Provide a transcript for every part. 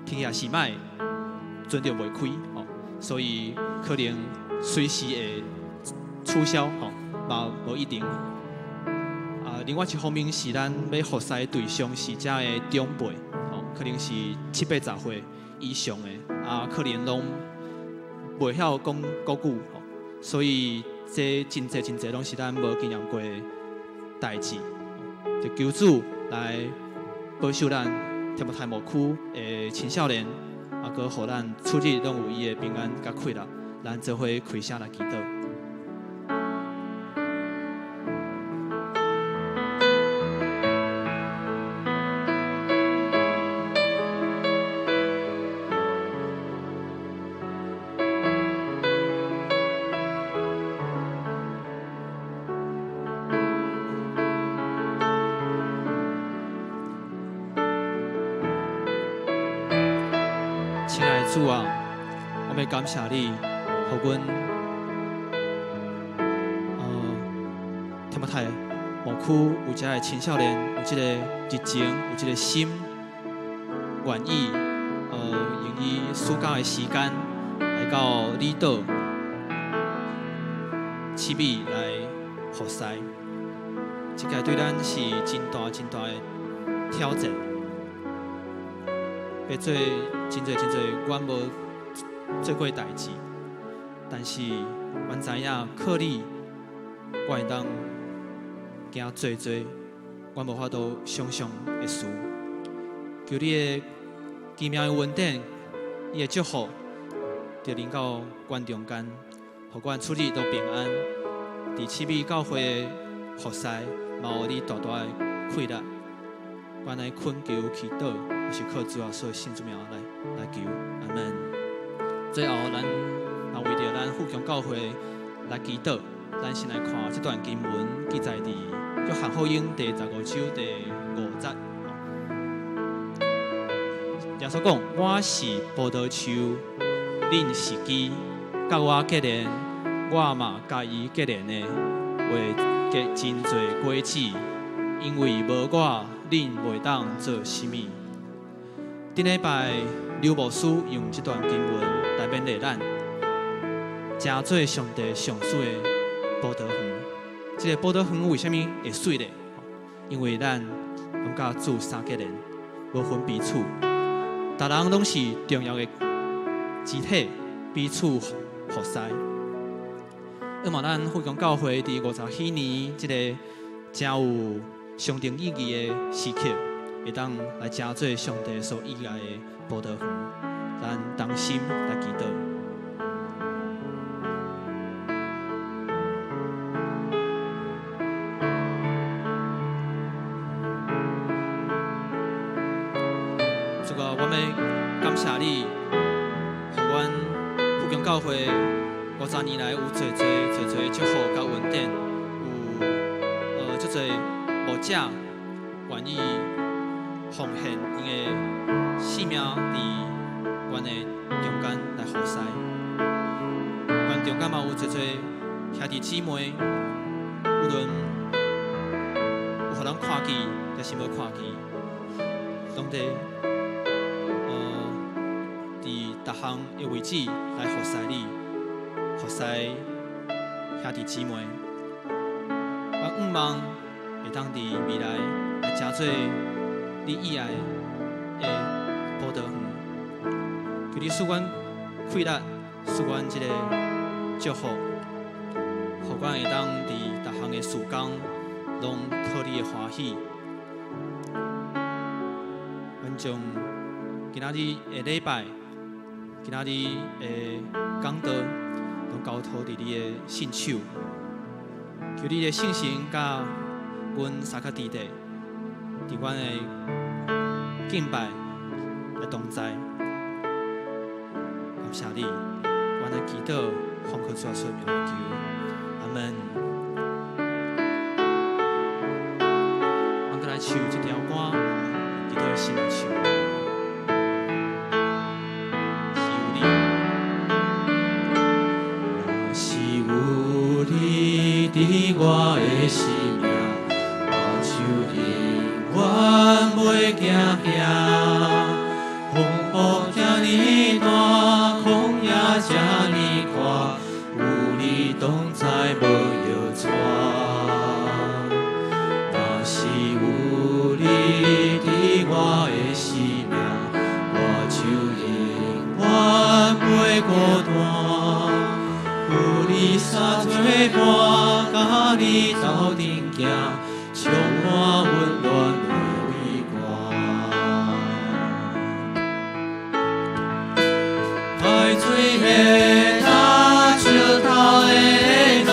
天氣也是歹，船就袂開吼，所以可能隨時會取消吼，嘛無一定。啊，另外一方面是咱欲服侍的對象是遮的長輩，吼，可能是七八十歲以上的，啊，可能攏袂曉講國語，吼，所以這真濟真濟攏是咱無經驗過的代誌，就求主來保守咱提摩太牧區的青少年，啊，閣予咱出入攏有伊的平安佮快樂，咱做伙開聲來祈禱。親愛的主啊，我欲感謝你，予阮提摩太牧區有遮的青少年，有這個熱情，有這個心，願意用伊暑假的時間來到離島七美來服侍，這個對咱是真大真大的挑戰。欲做真濟真濟，阮無做過代誌，但是阮知影靠你，我會當行濟濟，阮無法度想象的事。求你的奇妙的恩典，你的祝福，就臨到阮中間，予阮出入都平安。佇七美教會的服侍，嘛予你大大的快樂。阮來懇求祈禱，是靠主耶穌聖名來求，阿門。最後，咱也為著咱富強教會來祈禱。咱先來看這段經文記載佇約翰福音第15章第5節。耶穌講：我是葡萄樹，恁是枝，佮我結連，我嘛佮伊結連的，會結真濟果子，因為無我，恁袂當做啥物。頂禮拜劉牧師用這段經文來勉勵咱，成做上帝上媠的葡萄園。這個葡萄園為啥物會媠咧？因為咱攏佮主相結連，無分彼此，逐人攏是重要的肢體，彼此服侍。希望咱富強教會佇50禧年這個誠有象徵意義的時刻，會當來成做上帝所喜愛的葡萄園，咱同心來祈禱。主啊，我欲感謝你，予阮富強教會50年來有濟濟濟濟祝福佮恩典，有足濟牧者願意奉獻𪜶的性命佇阮的中間來服侍。阮中間嘛有濟濟兄弟姊妹，無論有予人看見，抑是無看見，攏佇佇逐項的位置來服侍你，服侍兄弟姊妹。我向望會當佇未來來成做你喜愛的葡萄園，求你賜阮氣力，賜阮這個祝福，予阮會當佇逐項的事工攏討你的歡喜。阮將今仔日的禮拜，今仔日的講道，攏交託佇你的聖手，求你的聖神佮阮三個弟弟，佇阮的敬拜來同在，感謝你，阮來祈禱，奉靠主耶穌名求，阿門。阮閣來唱這條歌，祈禱的心來唱。是有你，若是有你佇我的生命，我就永遠袂驚嚇，風雨遮爾大，曠野遮爾闊，有你同在無搖掣。若是有你佇我的生命，我就永遠袂孤單。有你三做伴，佮你鬥陣行，充滿溫暖的美歌。海水的焦，石頭的爛，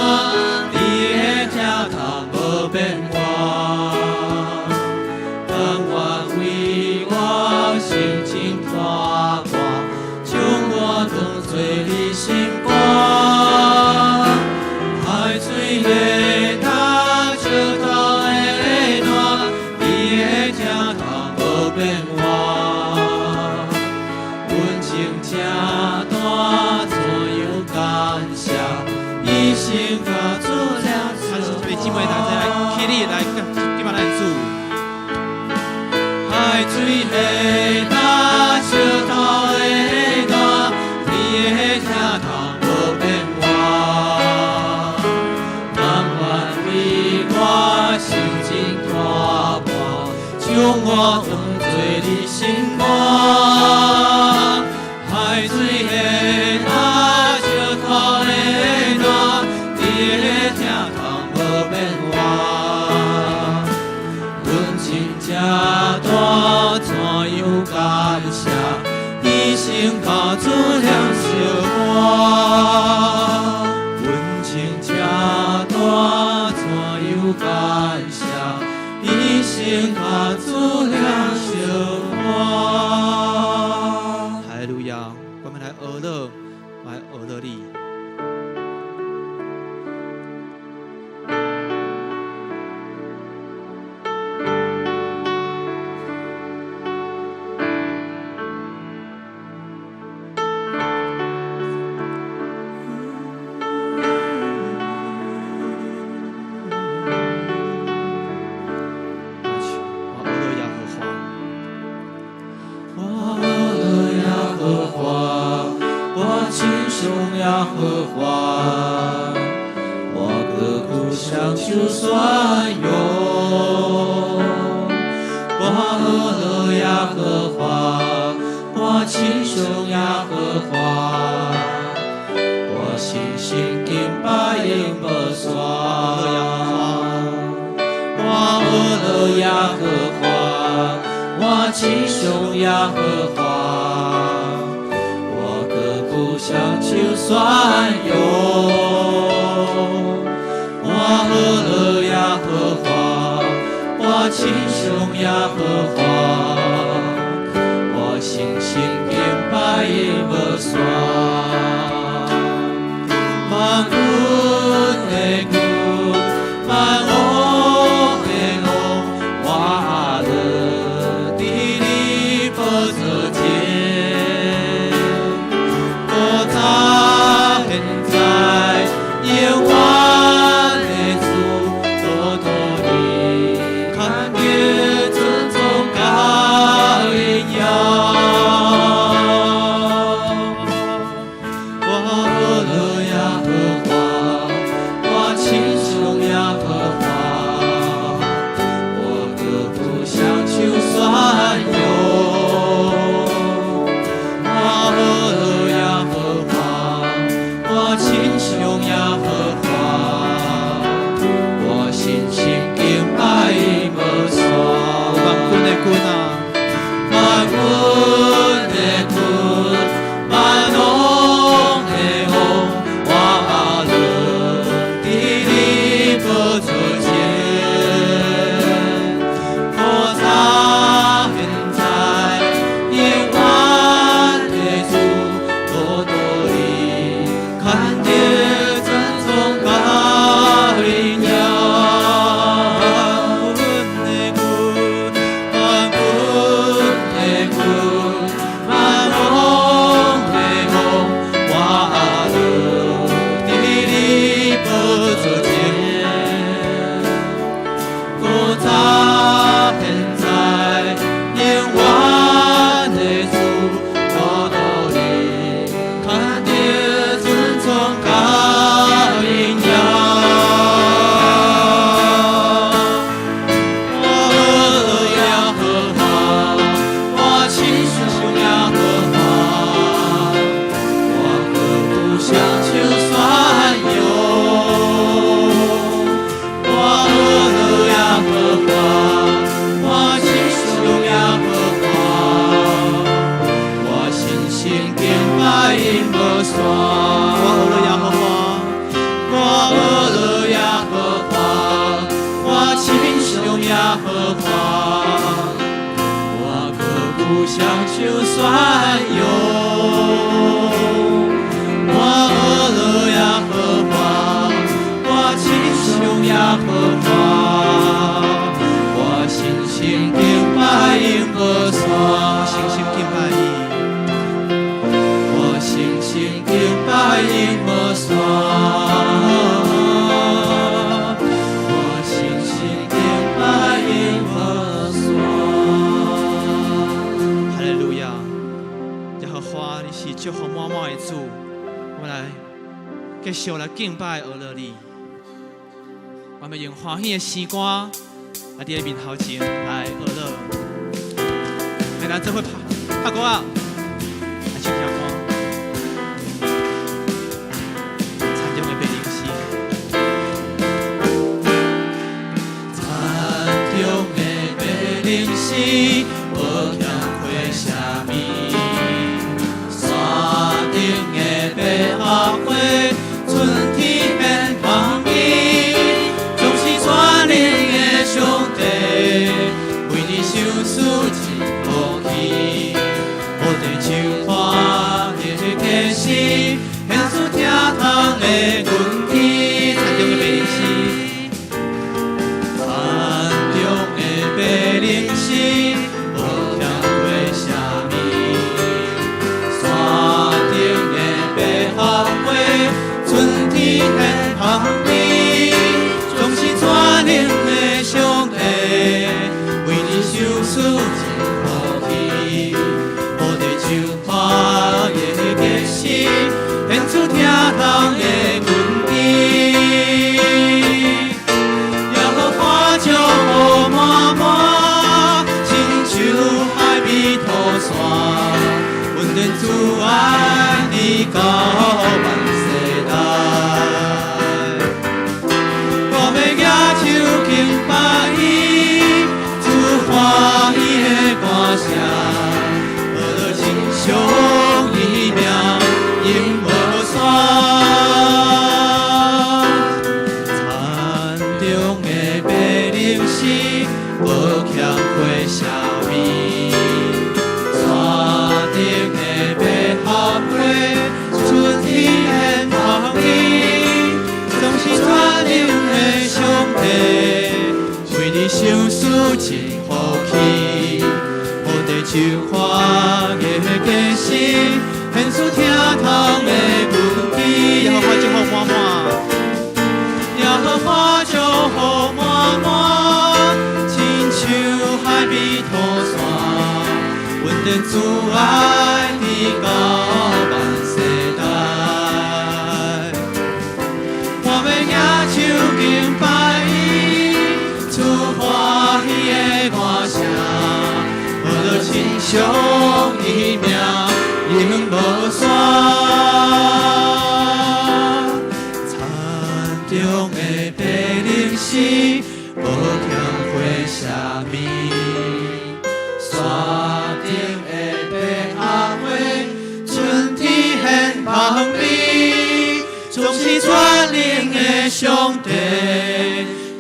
你的疼痛無變化。甘願為我性情拖磨，將我當作你心肝。海水的焦，石頭的爛，你的疼痛無變化。恩情這大，怎樣感謝？一生共主兩啊，這位姊妹大家來起立來，敬拜咱的主。海水的焦，石頭的爛，你的疼痛無變化。甘願為我性情拖磨，將我當作你心肝。海水的焦，石頭的爛，你的疼痛無變化。恩情這大，怎樣感謝？一生共主兩相伴。恩情這大，怎樣感謝？一生共主兩相伴。哈利路亞，我們來阿樂，來阿樂你。我阿樂耶和華，我阿樂耶和華，我稱頌耶和華，我閣久雙手宣揚。我阿樂耶和華，我稱頌耶和華，我信心敬拜永無煞。我阿樂耶和華，我稱頌耶和華，我閣久雙手宣揚。我阿樂耶和華，我稱頌耶和華，我信心敬拜永無煞。萬軍的君，萬王的王，我阿樂佇你寶座前，古早現在永遠的主，多多你權柄尊崇佮榮耀。宣揚。我學樂耶和華，我親像耶和華，我深深敬拜永無散，我深深敬拜伊，我深深敬拜永無散，我深深敬拜永無散。哈利路亞！耶和華，你是祝福滿滿的主，我們來繼續來敬拜阿樂你。我們用歡喜的詩歌來佇你面頭前來阿樂。來，咱做伙拍拍鼓仔，來唱歌。田中的白靈詩，田中的白靈詩，無欠虧啥物。山頂的百合花，春天獻芳味，總是全能的上帝，為你賞賜真福氣。好地唱歡喜的歌詩，獻出疼痛的根基。田中的白靈詩，田中的白靈詩，無欠虧啥物。山頂的百合花，春天獻芳味，總是全能的上帝，為你賞賜真福氣。好地唱歡喜的歌詩，獻出疼痛的根基。耶和華祝福滿滿，親像海美塗山，恩典慈愛直到萬世代。我欲舉手敬拜伊，出歡喜的歌聲，學樂稱頌伊名，永無散。田中的白靈詩，無欠虧啥物。山頂的百合花，春天獻芳味，總是全能的上帝，為你賞賜真福氣。好地唱歡喜的歌詩，獻出疼痛的根基。耶和華祝福滿滿，耶和華祝福滿滿，親像海美塗山，恩典慈愛直到萬世代。我欲舉手敬拜伊，出歡喜的歌聲，學樂稱頌伊名，永無散。田中的白靈詩，無欠虧啥物。山頂的百合花，春天獻芳味，總是全能的上帝，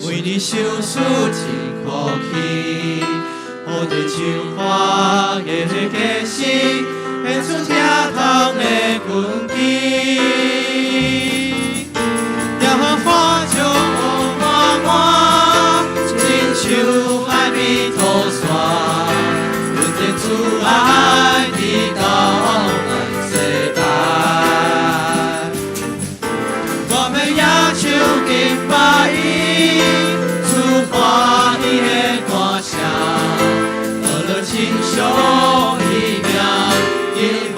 為你賞賜真福氣。好地唱歡喜的歌詩，獻出疼痛的根基。耶和華祝福滿滿，親像海美塗山，恩典慈愛直到萬世代。我欲舉手敬拜伊，出歡喜的歌聲，學樂稱頌伊名，永無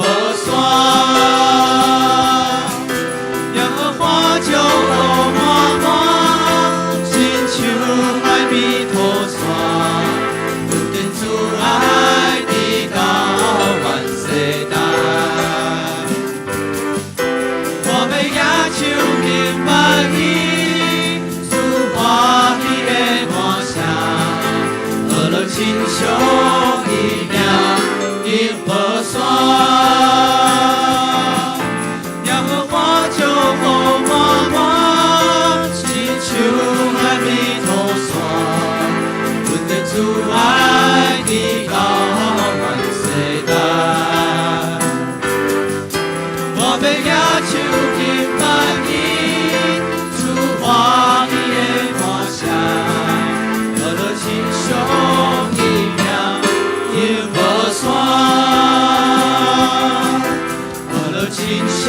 親像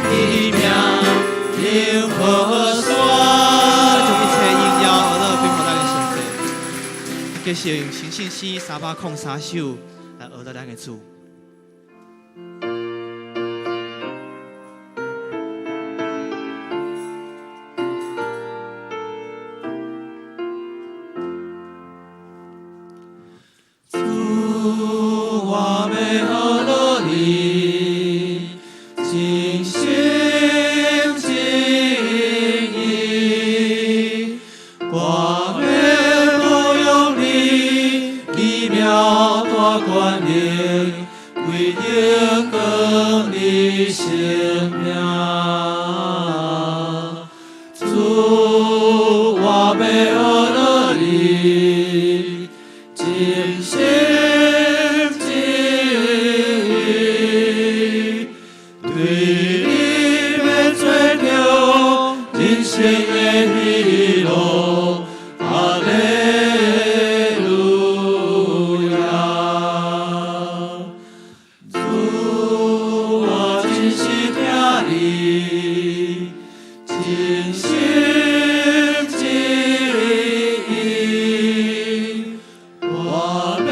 彼名永無煞。將一切榮耀呵樂歸予咱的上帝。繼續用新信詩303首來呵樂咱的主。主，我欲呵樂你，真心真意，我欲保養你，奇妙大權能，為榮光你聖名。主，我欲呵樂你，真心真意，對你欲做著人生的喜樂。哈利路亞！主，我真實疼你，真心真意，我欲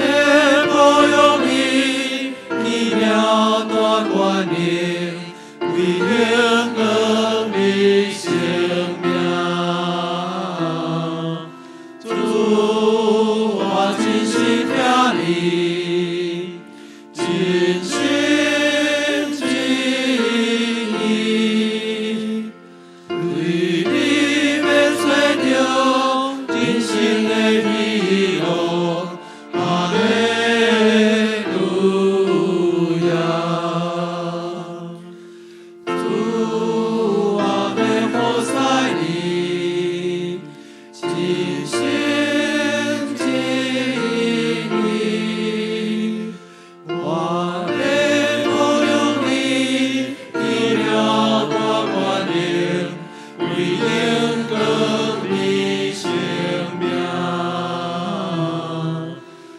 保養你，奇妙大權能，為榮光你聖名。主，我真實疼你，真心真意，對你欲做著人生的喜樂。哈利路亞！主，我欲服侍你，真心真意，我欲保養你，奇妙大權能，為榮光你聖名。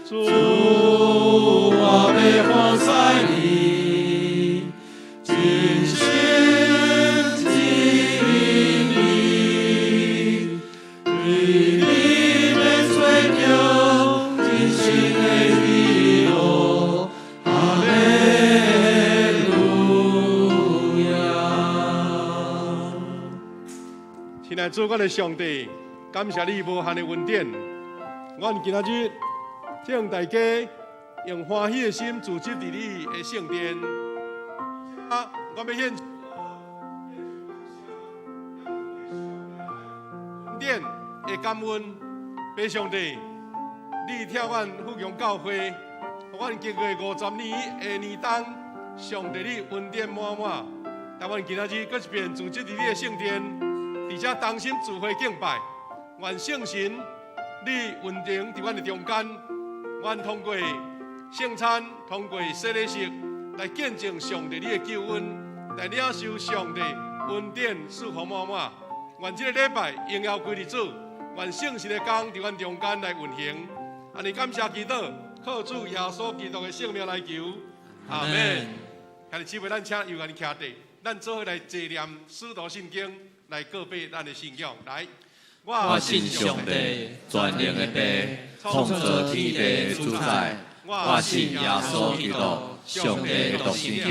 主，我欲服侍你，真心真意，對你欲做著人生的喜樂。哈利路亞！親愛的主，阮的上帝，感謝你無限的恩典。阮今仔日請大家用歡喜的心聚集佇你的聖殿。啊，我欲獻恩典的感恩，父上帝，你疼阮福陽教會，予阮經過50年的年冬，上帝你恩典滿滿。但阮今仔日閣一遍聚集佇你的聖殿，佇遮同心聚會敬拜，願聖神你運行佇阮的中間，阮通過聖餐，通過洗禮式來見證上帝你的救恩，來領受上帝恩典賜福滿滿。願這个禮拜榮耀歸予主，願聖神的工佇阮中間來運行。按呢感謝祈禱，靠主耶穌基督的聖名來求，阿門。兄弟姊妹，咱請由咱徛地，咱做伙來齊念使徒信經，來告白咱的信仰。來，我信上帝，全能的父，創造天地的主宰。我信耶穌基督，上帝的獨生子，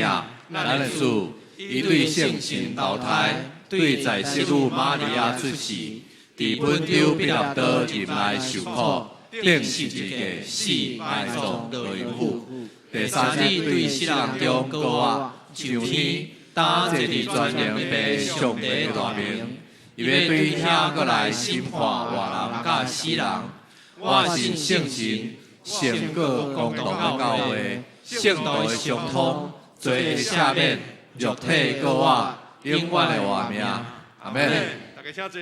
咱的主，伊對聖神投胎，對在聖母瑪利亞出世，佇本丟彼拉多入內受苦，釘十字架死埋葬落陰府。第三日對死人中復活，上天，擔坐佇全能父上帝的大明，伊欲對遐閣來審判活人佮死人。我信聖神、聖過公同的教會、聖徒的相通、罪的赦免、肉體的復活、永遠的活命。阿門。大家請坐。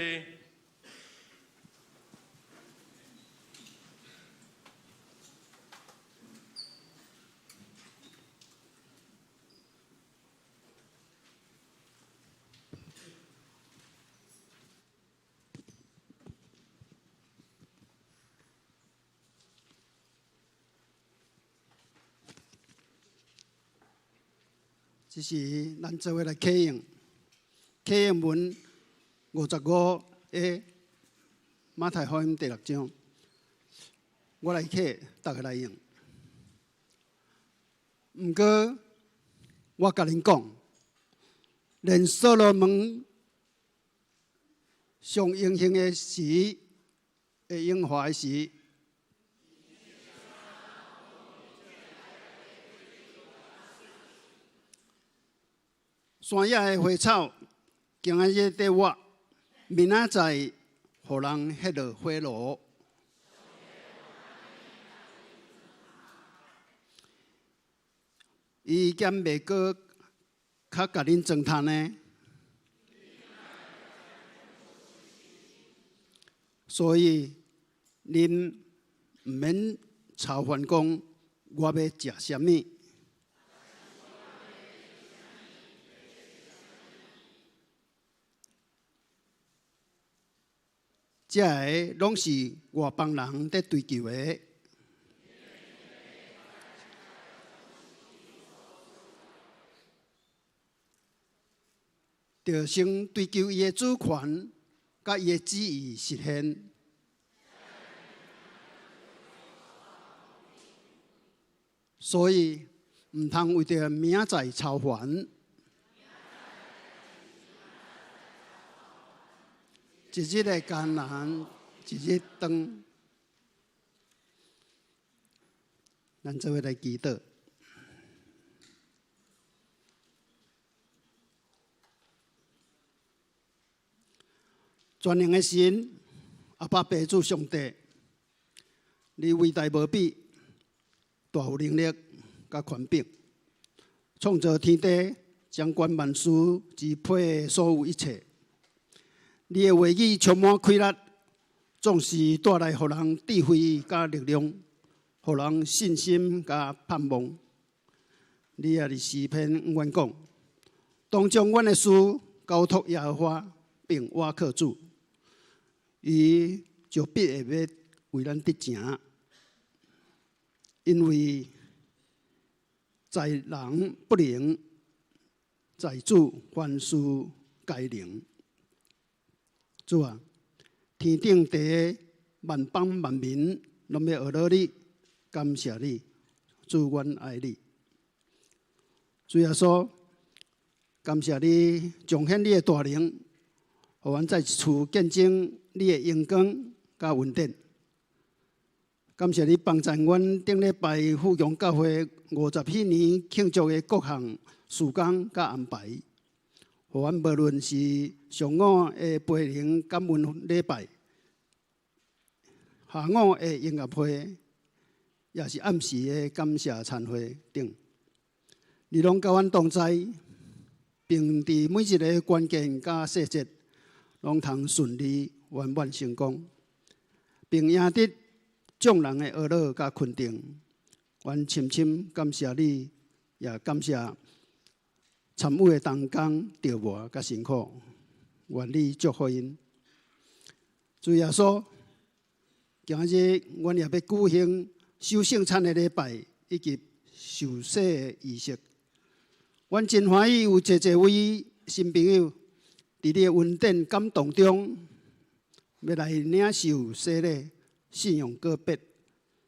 這是咱做伙來啟用，啟用文55A 馬太福音第六章，我來啟，逐家來用。毋過，我共恁講，連所羅門上榮幸的時，的榮華的時，山野的花草，今仔日佇活，明仔載予人彼落火爐。伊敢袂閣較共恁裝趁呢？所以恁毋免操煩講我欲食啥物。這个攏是外邦人佇追求的。著先追求伊的主權，佮伊的旨意實現。所以，毋通為著明仔載操煩。一日的艱難，一日當。咱做伙來祈禱。全能的神，阿爸父主上帝，你偉大無比，大有能力佮權柄，創造天地，掌管萬事，支配所有一切。你的話語充滿氣力，總是帶來予人智慧佮力量，予人信心佮盼望。你也佇詩篇永遠講，當將阮的事交託耶和華，並倚靠主，伊就必會欲為咱得成。因為在人不能，在主凡事皆能。主啊，天頂地萬邦萬民攏欲學落你，感謝你，主，阮愛你。主耶穌，感謝你彰顯你的大能，予阮再一次見證你的榮光佮恩典。感謝你幫贊阮頂禮拜富強教會50禧年慶祝的各項事工佮安排，予阮無論是上午的培靈感恩禮拜，下午的音樂會，也是暗時的感謝餐會等，你攏佮阮同在，並佇每一个關鍵佮細節，攏通順利圓滿成功，並贏得眾人的呵咾佮肯定。阮深深感謝你，也感謝參與的同工著磨佮辛苦，願你祝福𪜶。主耶穌，今仔日阮也欲舉行守聖餐的禮拜以及受洗的儀式。阮真歡喜有濟濟位新朋友佇你的恩典感動中，欲來領受洗禮、信仰告別、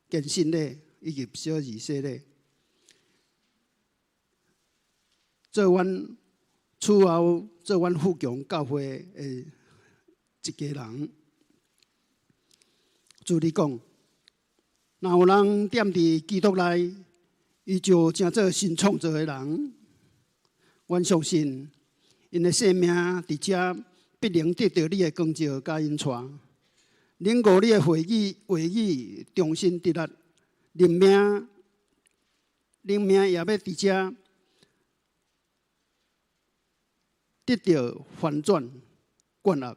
堅信禮以及小兒洗禮。做阮此後做阮富強教會的一家人。主你講，若有人踮佇基督內，伊就成做新創造的人。阮相信，𪜶的生命佇遮必能得著你的光照佮引帶，領悟你的話語，話語重新得力，靈命，靈命也欲佇遮得著翻轉、灌壓，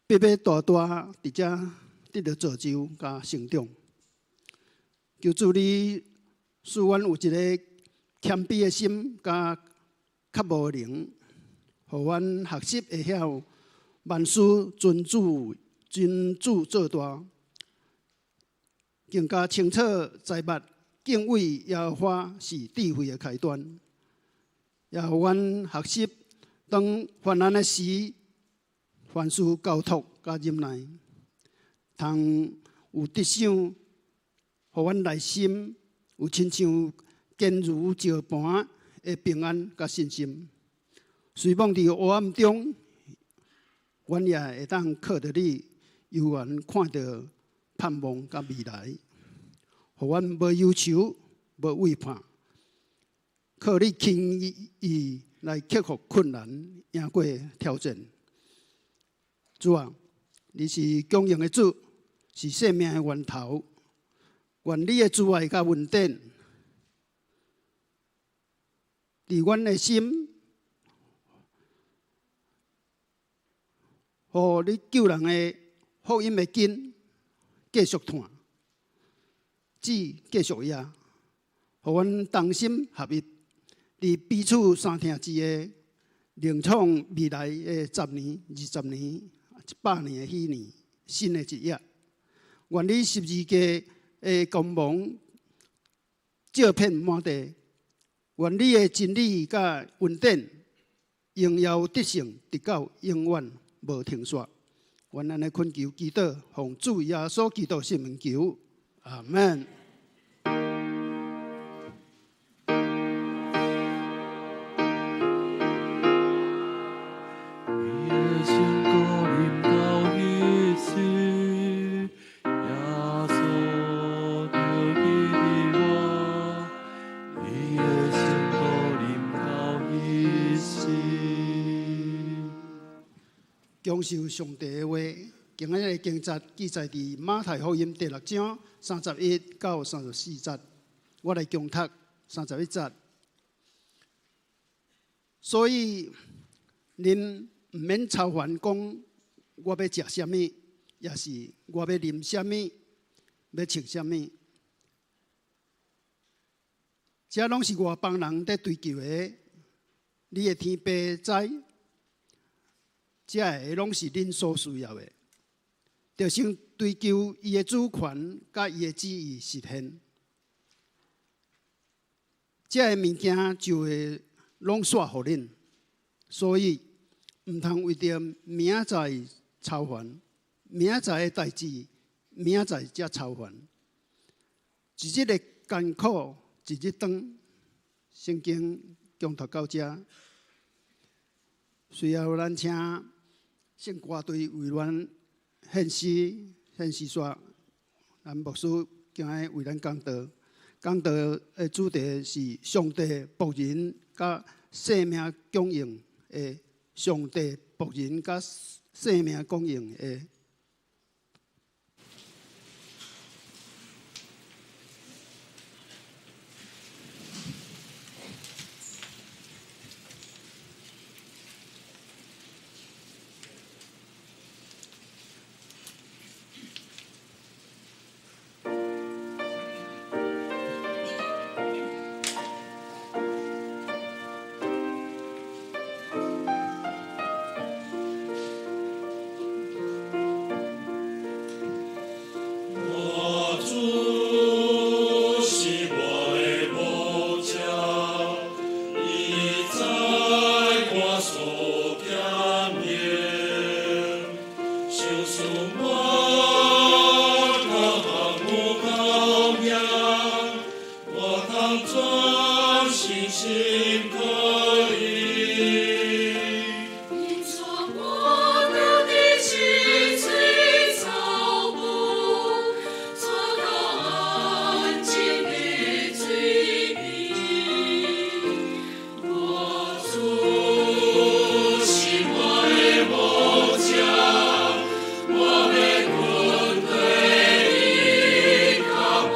必欲大大佇遮得著造就佮成長。求主你賜阮有一个謙卑的心，佮渴慕的靈，予阮學習會曉萬事尊主、尊主做大，更加清楚知捌敬畏耶和華是智慧的開端。也予阮學習當患難的時，凡事交託佮忍耐，通有得賞，予阮內心有親像堅如石盤的平安佮信心。雖罔佇黑暗中，阮也會當靠著你，猶原看著盼望佮未來，予阮無憂愁、無畏怕，靠你輕易來克服困難，贏過挑戰。主啊，你是供應的主，是生命的源頭。願你的慈愛佮恩典，佇阮的心，予你救人的福音的根繼續痛，籽繼續芽，予阮同心合一，佇彼此相疼之下，另創未來的10年、20年、100年的喜年，新的一頁。願你十字架的光芒照遍滿地，願你的真理佮恩典榮耀得勝，直到永遠無停煞。願按呢懇求祈禱，奉主耶穌基督聖名求，阿門。伊的聖膏臨到彼時，耶穌就記得我。伊的聖膏臨到彼時。享受上帝的話，今仔日的經節記載佇馬太福音第六章31到34節，我來恭讀31節。所以，恁毋免操煩講我欲食啥物，抑是我欲啉啥物，欲穿啥物。這攏是外邦人佇追求的。你的天父知，這个攏是恁所需要的。著先追求伊的主權，佮伊的旨意實現。這个物件就會攏煞予恁。所以，毋通為著明仔載操煩，明仔載的代誌，明仔載才操煩。一日的艱苦，一日當。聖經恭讀到這，隨後咱請聖歌隊為咱獻詩，獻詩煞，咱牧師今日為咱講道，講道的主題是上帝僕人佮生命供應的上帝僕人佮生命供應的。我主是我的牧者，伊知我所欠的，想使我脚行有够命，我通专心信靠伊。伊带我到伫青翠草埔，带到安靜的水邊。我主是我的牧者，我欲跟隨伊腳步。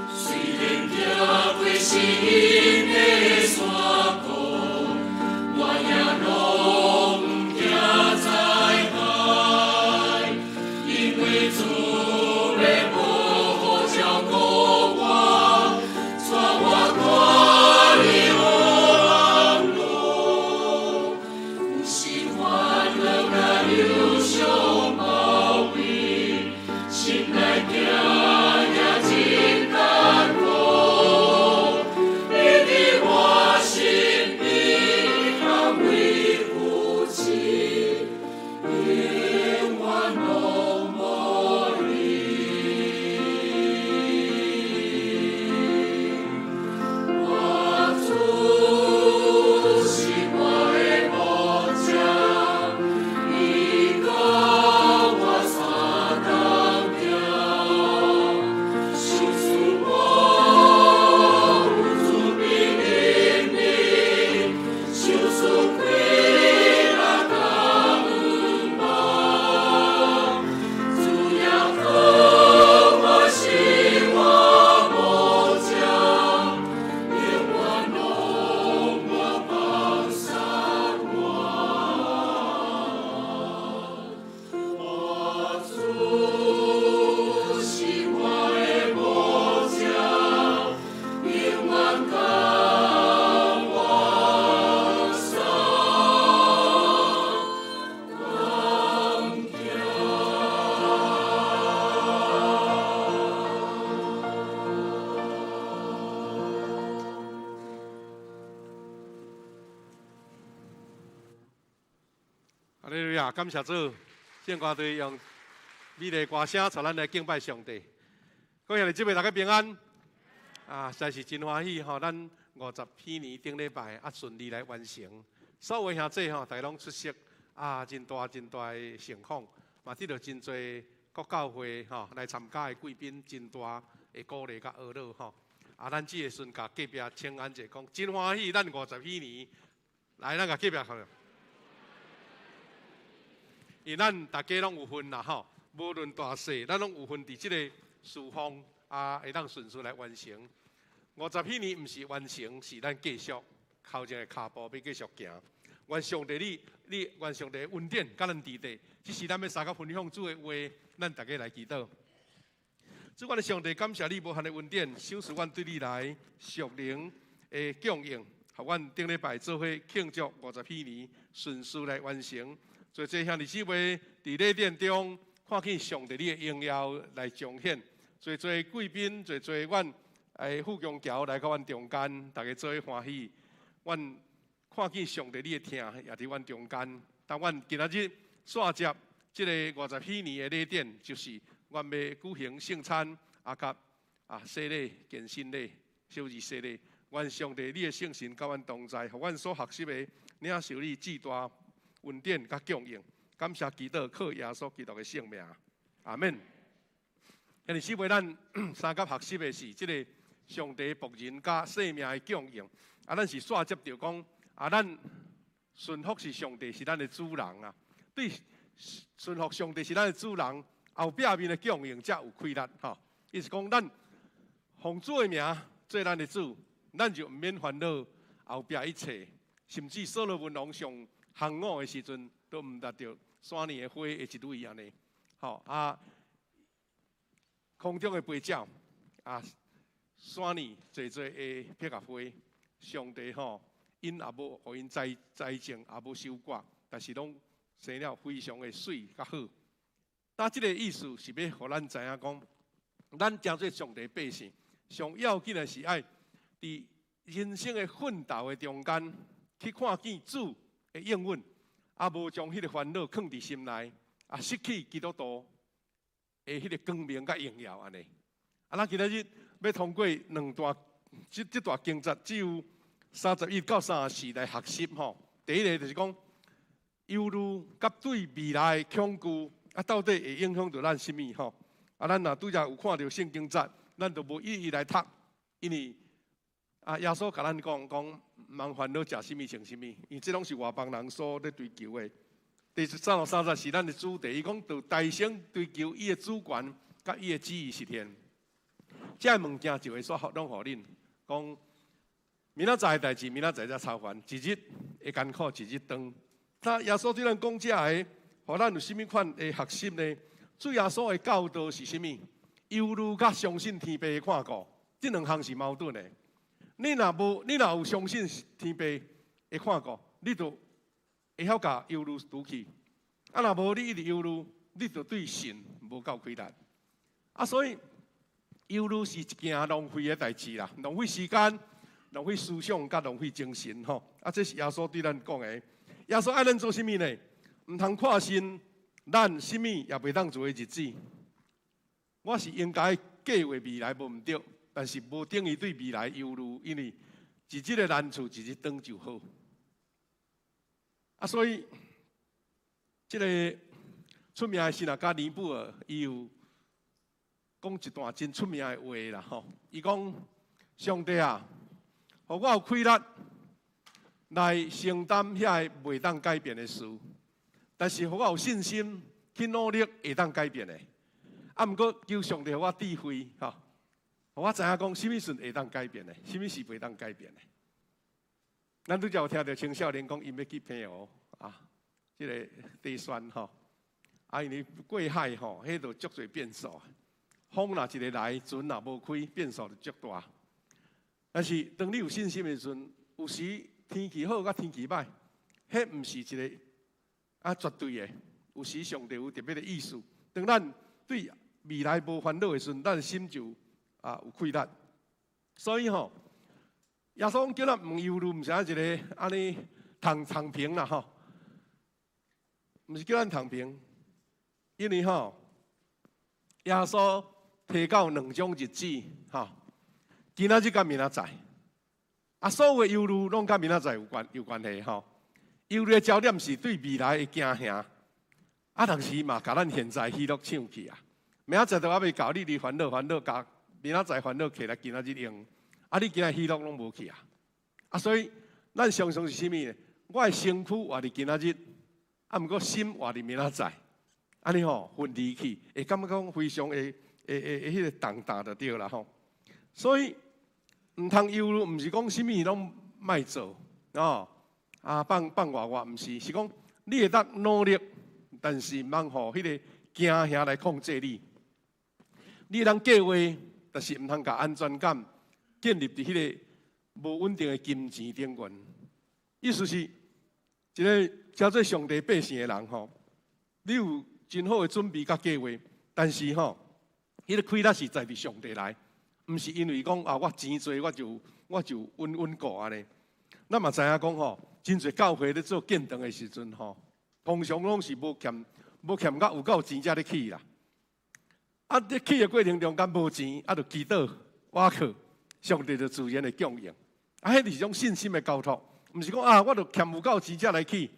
雖然行過死蔭的山谷，我也攏毋驚災害，因為主的保護照顧我。亞，感謝主，聖歌隊用美麗歌聲帶咱來敬拜上帝。各位兄弟姊妹，大家平安。啊，實在是真歡喜吼！咱50禧年頂禮拜啊順利來完成，所有兄弟吼，大家攏出席啊，真大真大的盛況，嘛得著真濟各教會吼來參加的貴賓，真大的鼓勵佮呵咾吼。啊，咱這個時陣共隔壁請安者講，真歡喜，咱50禧年來，咱共隔壁看。因為咱大家攏有份啦吼，無論大細，咱攏有份佇這个事奉啊，會當順遂來完成。五十禧年毋是完成，是咱繼續頭前的跤步欲繼續行。願上帝你願上帝恩典佮咱佇底，這是咱欲相佮分享主的話，咱大家來祈禱。主，阮的上帝，感謝你無限的恩典，賞賜阮對你來屬靈的供應，予阮頂禮拜做伙慶祝五十禧年順遂來完成。濟濟兄弟姊妹佇禮典中看見上帝你的榮耀來彰顯，濟濟貴賓，濟濟阮富強僑來到阮中間，大家做伙歡喜。阮看見上帝你的疼也佇阮中間。當阮今仔日煞接這个五十禧年的禮典，就是阮欲舉行聖餐，啊，佮洗禮、堅振禮、小兒洗禮。願上帝你的聖神佮阮同在，予阮所學習的領受你至大恩典佮供應，感謝祈禱，靠耶穌基督的聖名，阿門。兄弟姊妹，咱相佮學習的是這个上帝僕人佮生命的供應。啊，咱是煞接著講，啊，咱順服是上帝是咱的主人啊。對，順服上帝是咱的主人，後壁面的供應才有氣力吼。意思講，咱奉主的名做咱的主，咱就毋免煩惱後壁一切，甚至所羅門王上行伍的時陣，都毋捌著山林的花的一蕊按呢。吼啊，空中的飛鳥啊，山裡濟濟的百合花，上帝吼，𪜶也無予𪜶栽栽種，也無收割，但是攏生了非常的媠佮好。那這个意思是欲予咱知影講，咱成做上帝百姓，上要緊的是愛佇人生的奮鬥的中間，去看見主的應允，啊，無將彼个煩惱囥佇心內，啊，失去基督徒的彼个光明佮榮耀按呢。啊，咱今仔日欲通過兩段這段經節，只有31到34來學習吼。第一个就是講憂慮佮對未來的恐懼，啊，到底會影響著咱啥物吼？啊，咱若拄才有看著聖經節，咱就無一一來讀，因為啊，耶穌共咱講講，毋通煩惱食啥物穿啥物，因為這攏是外邦人所咧追求的。第33節是咱的主題，伊講著大聲追求伊的主權，佮伊的旨意實現。這个物件就會煞攏予恁講，明仔載的代誌，明仔載才操煩，一日的艱苦，一日當。那耶穌對咱講這个，予咱有啥物款的學習呢？主耶穌的教導是啥物？憂慮佮相信天父的看顧，這兩項是矛盾的。你若無，你若有相信天父的看顧，你就會曉共憂慮除去。啊，若無你一直憂慮，你就對神無夠氣力。啊，所以憂慮是一件浪費的代誌啦，浪費時間、浪費思想、佮浪費精神吼。啊，這是耶穌對咱講的。耶穌愛咱做啥物呢？毋通看信咱啥物也袂當做的日子。我是應該計劃未來無毋對，但是無等於對未來憂慮，因為一日的難處一日當就好。啊，所以這个出名的神學家尼布爾，伊有講一段真出名的話啦吼。伊講：上帝啊，予我有氣力來承擔遐个袂當改變的事，但是予我有信心去努力會當改變的。啊，毋過求上帝予我智慧吼，予我知影講啥物事會當改變的，啥物事袂當改變的。咱拄才有聽著青少年講，𪜶欲去澎湖啊，這个地旋吼，啊，因為過海吼，彼就足濟變數。風若一个來，船若無開，變數就足大。但是當你有信心的時陣，有時天氣好佮天氣䆀，彼毋是一个啊絕對的。有時上帝有特別的意思。當咱對未來無煩惱的時陣，咱心就啊有氣力。所以吼，耶穌叫咱毋憂慮，毋是按呢一个躺躺平啦吼。毋是叫咱躺平，因為吼，耶穌提到兩種日子，吼，今仔日佮明仔載，啊，所有的憂慮攏佮明仔載有關係吼。憂慮的焦點是對未來的驚嚇，啊，但是嘛，共咱現在喜樂搶去啊。明仔載都猶未到，你佇煩惱煩惱，共明仔載煩惱揢來今仔日用，啊，你今仔喜樂攏無去啊。啊，所以咱常常是啥物呢？我的身軀活佇今仔日，啊，毋過心活佇明仔載，按呢吼分離去，會感覺講非常會會會會彼個重擔就對啦吼。所以毋通憂慮，毋是講啥物攏莫做哦，啊放放外外，毋是，是講你會當努力，但是毋通予彼个驚嚇來控制你。你會當計劃，但是毋通共安全感建立佇彼个無穩定的金錢頂懸。意思是，一個叫做上帝百姓的人吼，你有真好的準備佮計劃，但是吼，彼個氣力是在佇上帝來，毋是因為講啊，我錢濟我就穩穩固按呢。咱嘛知影講吼，真濟教會咧做建堂的時陣吼，通常攏是無欠甲有夠錢才咧起啦。啊，咧起的過程中間無錢，啊，就祈禱倚靠上帝就自然會供應。啊，彼是一種信心的交託，毋是講啊，我就欠有夠錢才來起。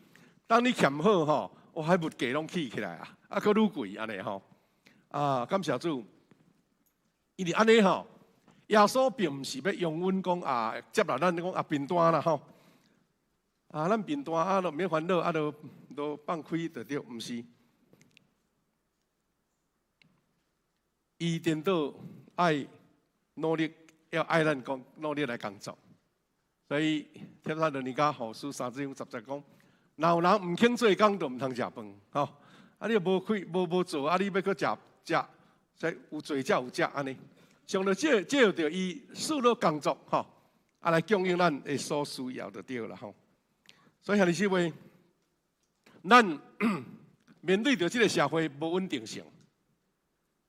當你欠好吼，哇，彼物價攏起起來啊，啊，閣愈貴按呢吼。啊，感謝主，因為按呢吼，耶穌並毋是欲容阮講啊，接納咱講啊貧惰啦吼。啊，咱貧惰啊，就免煩惱，啊，就都放開就對，毋是。伊顛倒愛努力，要愛咱講努力來工作。所以帖撒羅尼迦後書三章十節講，若有人毋肯做工，就毋通食飯。吼，啊，你無開無無做，啊，你欲閣食食，所以有做才有食按呢。上帝借借著伊四落工作，吼，啊來供應咱的所需要就對啦，吼。所以兄弟姊妹，咱面對著這个社會無穩定性，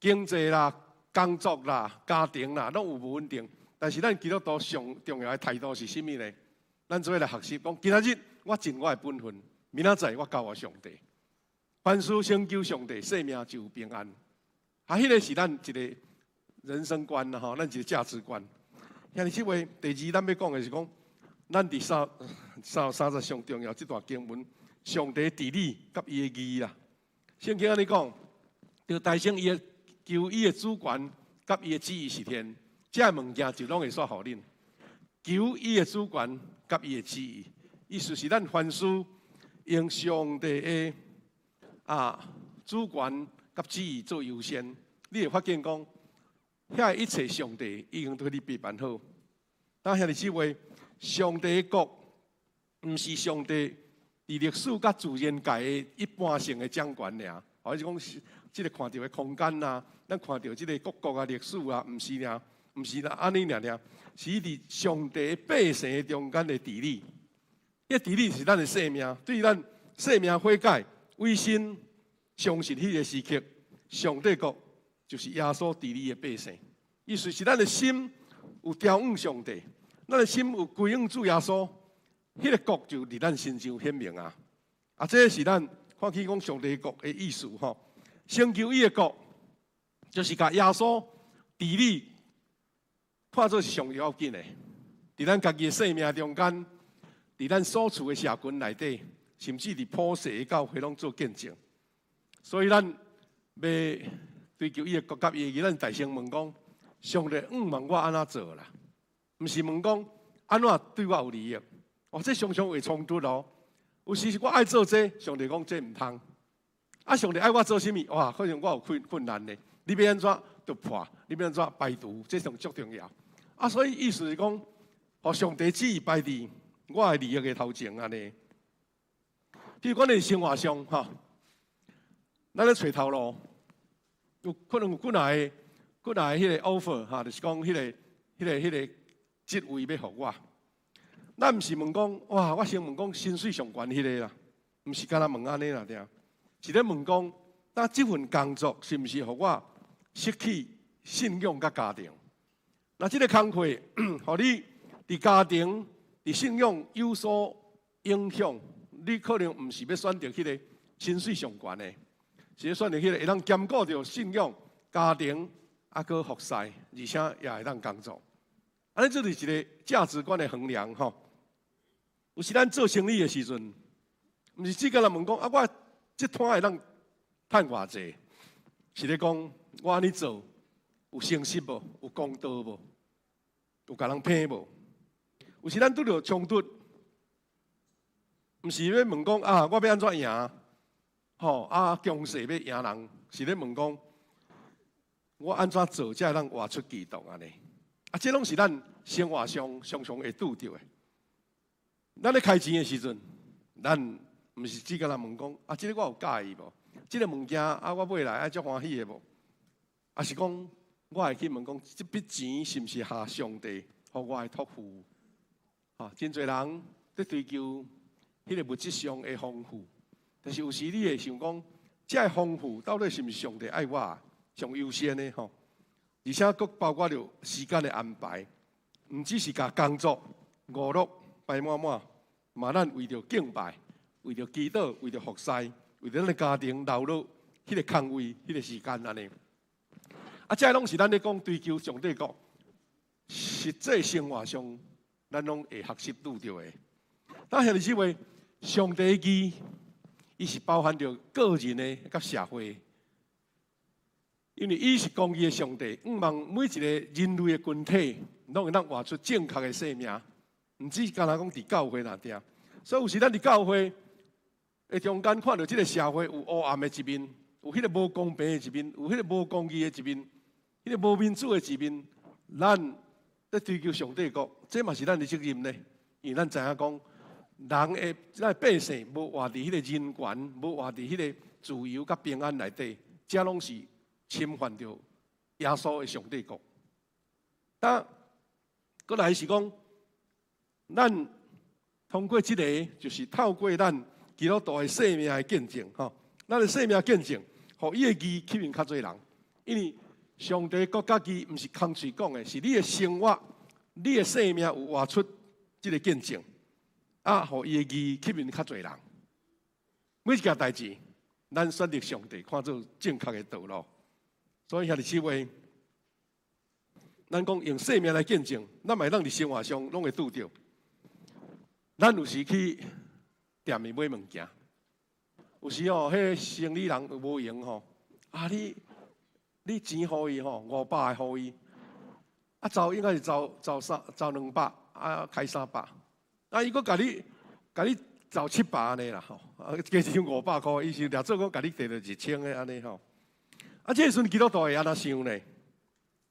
經濟啦、工作啦、家庭啦，攏有無穩定。但是咱基督徒上重要的態度是啥物呢？咱做伙來學習，講今仔日我盡我的本分，明仔載我交予上帝。凡事先求上帝，性命就有平安。啊，彼個是咱一個人生觀啦，吼，咱一個價值觀。兄弟姊妹，第二，咱欲講的是講，咱佇三三三節上重要這段經文，上帝治理佮伊的義啦。聖經按呢講，著提升伊的求伊的主權佮伊的旨意實現，這个物件就攏會煞予恁。求伊的主權佮伊的旨意，意思是咱凡事用上帝的啊主權佮旨意做優先，你會發現講，遐一切上帝已經對你備辦好。當兄弟姊妹，上帝的國毋是上帝佇歷史佮自然界的一般性的掌權爾，或者講這个看著的空間啊，咱看著這个各國啊歷史啊，毋是爾，毋是啦，按呢爾爾，是佇上帝百姓中間的治理。彼治理是咱的生命，對咱生命悔改、委身相信彼个時刻，上帝國就是耶穌治理的百姓。意思是咱的心有調向上帝，咱的心有歸向主耶穌，彼个國就佇咱身上顯明啊！啊，這是咱看起講上帝國的意思吼。先求伊的國，就是共耶穌治理看做是上要緊的。佇咱家己的生命中間，佇咱所處的社群內底，甚至佇普世的教會攏做見證。所以咱欲追求伊的國佮伊的義，咱大聲問講：上帝，向望我按怎做啦？毋是問講按怎對我有利益。哦，這常常會衝突哦。有時是我愛做這，上帝講這毋通。啊，上帝愛我做啥物？哇，可能我有困難呢。你欲按怎突破？你欲按怎排除？這上足重要。啊，所以意思是講，予上帝旨意擺佇我的利益的頭前按呢。比如講，佇生活上，吼，咱咧揣頭路，有可能有幾若个、幾若个彼個 offer，哈，就是講彼个、彼个、彼个職位欲予我。咱毋是問講，哇！我先問講薪水上懸彼个啦，毋是干焦問按呢啦，對。是咧問講，那這份工作是毋是予我失去信仰佮家庭？若這个工課，予你佇家庭、佇信仰有所影響，你可能毋是欲選擇彼个薪水上懸的，是咧選擇彼个會當兼顧著信仰、家庭，啊，閣服侍，而且也會當工作。按呢，這就是一个價值觀的衡量吼。有時咱做生意的時陣，毋是只干焦問講啊，我這攤會當趁偌濟？是咧講我按呢做有誠實無？有公道無？有共人騙無？有時咱拄著衝突，毋是欲問講啊，我欲按怎贏？吼啊，強勢欲贏人，是咧問講我按怎做才會當活出基督按呢？啊，這攏是咱生活上常常會拄著的。咱咧開錢的時陣，咱毋是只干焦問講啊，這个我有佮意無？這个物件啊，我買來愛足歡喜的無？抑是講我會去問講，這筆錢是毋是合上帝予我的託付？吼，真濟人佇追求彼个物質上的豐富，但是有時你會想講，這个豐富到底是毋是上帝愛我上優先的吼？而且閣包括著時間的安排，毋只是共工作、娛樂排滿滿，嘛咱為著敬拜、為著祈禱、為著服侍、為著咱的家庭留落彼个空位、彼个時間按呢。啊，這攏是咱咧講追求上帝國，實際生活上，咱攏會學習拄著的。但兄弟姊妹，上帝的義，伊是包含著個人的佮社會，因為伊是公義的上帝，向望每一个人類的群體，攏會當活出正確的生命，毋止干焦講佇教會內底。所以有時咱佇教會的中間看著這个社會有烏暗的一面，有彼个無公平的一面，有彼个無公義的一面，彼个無民主的一面，咱咧追求上帝國，這嘛是咱的責任呢。因為咱知影講，人的咱的百姓無活佇彼個人權，無活佇彼個自由佮平安內底，這攏是侵犯著耶穌的上帝國。但閣來是講，咱通過這个，就是透過咱基督徒的生命的見證，吼，咱的生命見證，予伊的義吸引較濟人，因為上帝國佮義毋是空喙講的，是你的生活、你的生命有活出這个見證，啊，予伊的義吸引較濟人。每一件代誌，咱選擇上帝看做正確的道路。所以兄弟姊妹，咱講用生命來見證，咱嘛會當佇生活上攏會拄著。咱有時去店裡買物件，有時吼，彼个生理人無閒吼，啊你你錢予伊吼，500个予伊，啊走應該是走走三走200，啊開300，啊伊閣共你走700按呢啦吼，啊加一張500箍，伊是掠做講共你提著1000个按呢吼。啊，這个時陣基督徒會按怎想呢？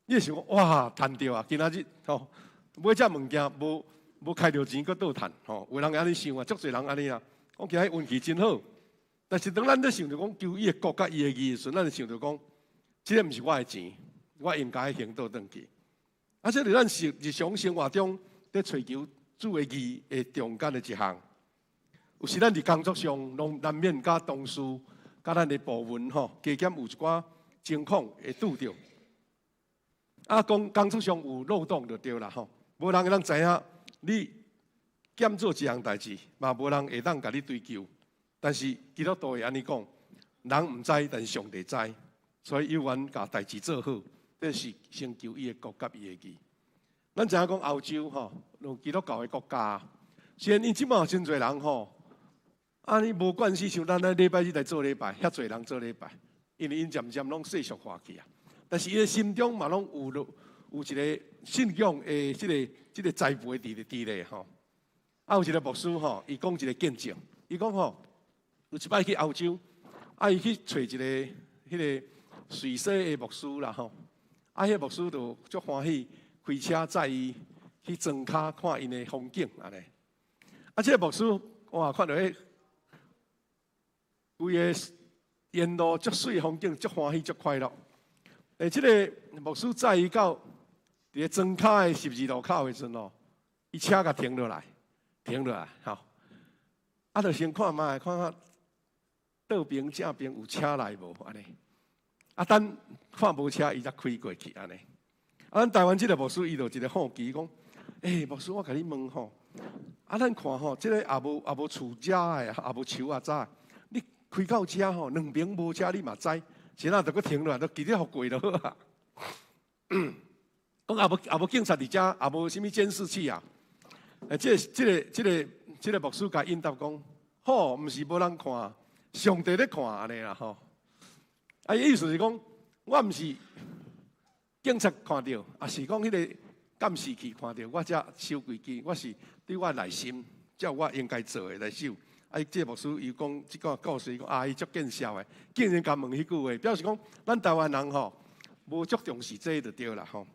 你會想講哇，趁著啊！今仔日吼買這物件無無開著錢，閣倒趁吼。有人會按呢想啊，足濟人按呢啊。講今日運氣真好，但是當咱咧想著講求伊的國佮伊的義的時陣，咱就想著講，這个毋是我的錢，我應該還倒轉去。啊，這是咱日常生活中咧追求主的義的中間的一項。有時咱佇工作上，攏難免佮同事、佮咱的部門吼，加減有一寡情況會拄著。啊，講工作上有漏洞就對啦吼，無人會當知影你欠做一項代誌，嘛無人會當共你追究。但是基督徒會按呢講，人毋知，但是上帝知，所以猶原共代誌做好，這是先求伊的國佮伊的義。咱知影講歐洲吼，有基督教的國家，雖然𪜶這擺真濟人吼，啊你無關係，像咱咧禮拜日來做禮拜，遐濟人做禮拜，因為𪜶漸漸攏世俗化去啊。但是伊的心中嘛攏有有一个信仰的這个栽培佇咧吼。啊，有一个牧師吼，伊講一个見證，伊講吼，有一擺去歐洲，啊，伊去揣一个彼个瑞士的牧師啦吼，啊，彼个牧師就足歡喜，開車載伊去莊跤看𪜶的風景按呢。啊，這个牧師哇，看著彼規个沿路足媠風景，足歡喜，足快樂。欸，這个牧師載伊到佇个莊跤的十字路口的時陣哦，伊車共停落來，停落來，吼。啊，就先看覓，看看倒爿正爿有車來無按呢。啊，等看無車，伊才開過去按呢。啊，咱台灣這个牧師伊就一个好奇講，欸，牧師，我共你問吼，啊，咱看吼，這个也無也無厝遮的，也無樹仔遮，你開到遮吼，兩邊無車你嘛知，是哪就閣停落來，就直接予過就好啊。講也無警察佇遮，也無啥物監視器啊。這個牧師共應答講，好，毋是無人看，上帝咧看按呢啦吼。啊，意思是講，我毋是警察看著，抑是講彼个監視器看著，我才守規矩，我是對我內心照我應該做的來守。啊，這个牧師伊講這個故事，伊講啊，伊足見笑的，竟然共問彼句話，表示講咱台灣人吼無足重視這就對啦吼。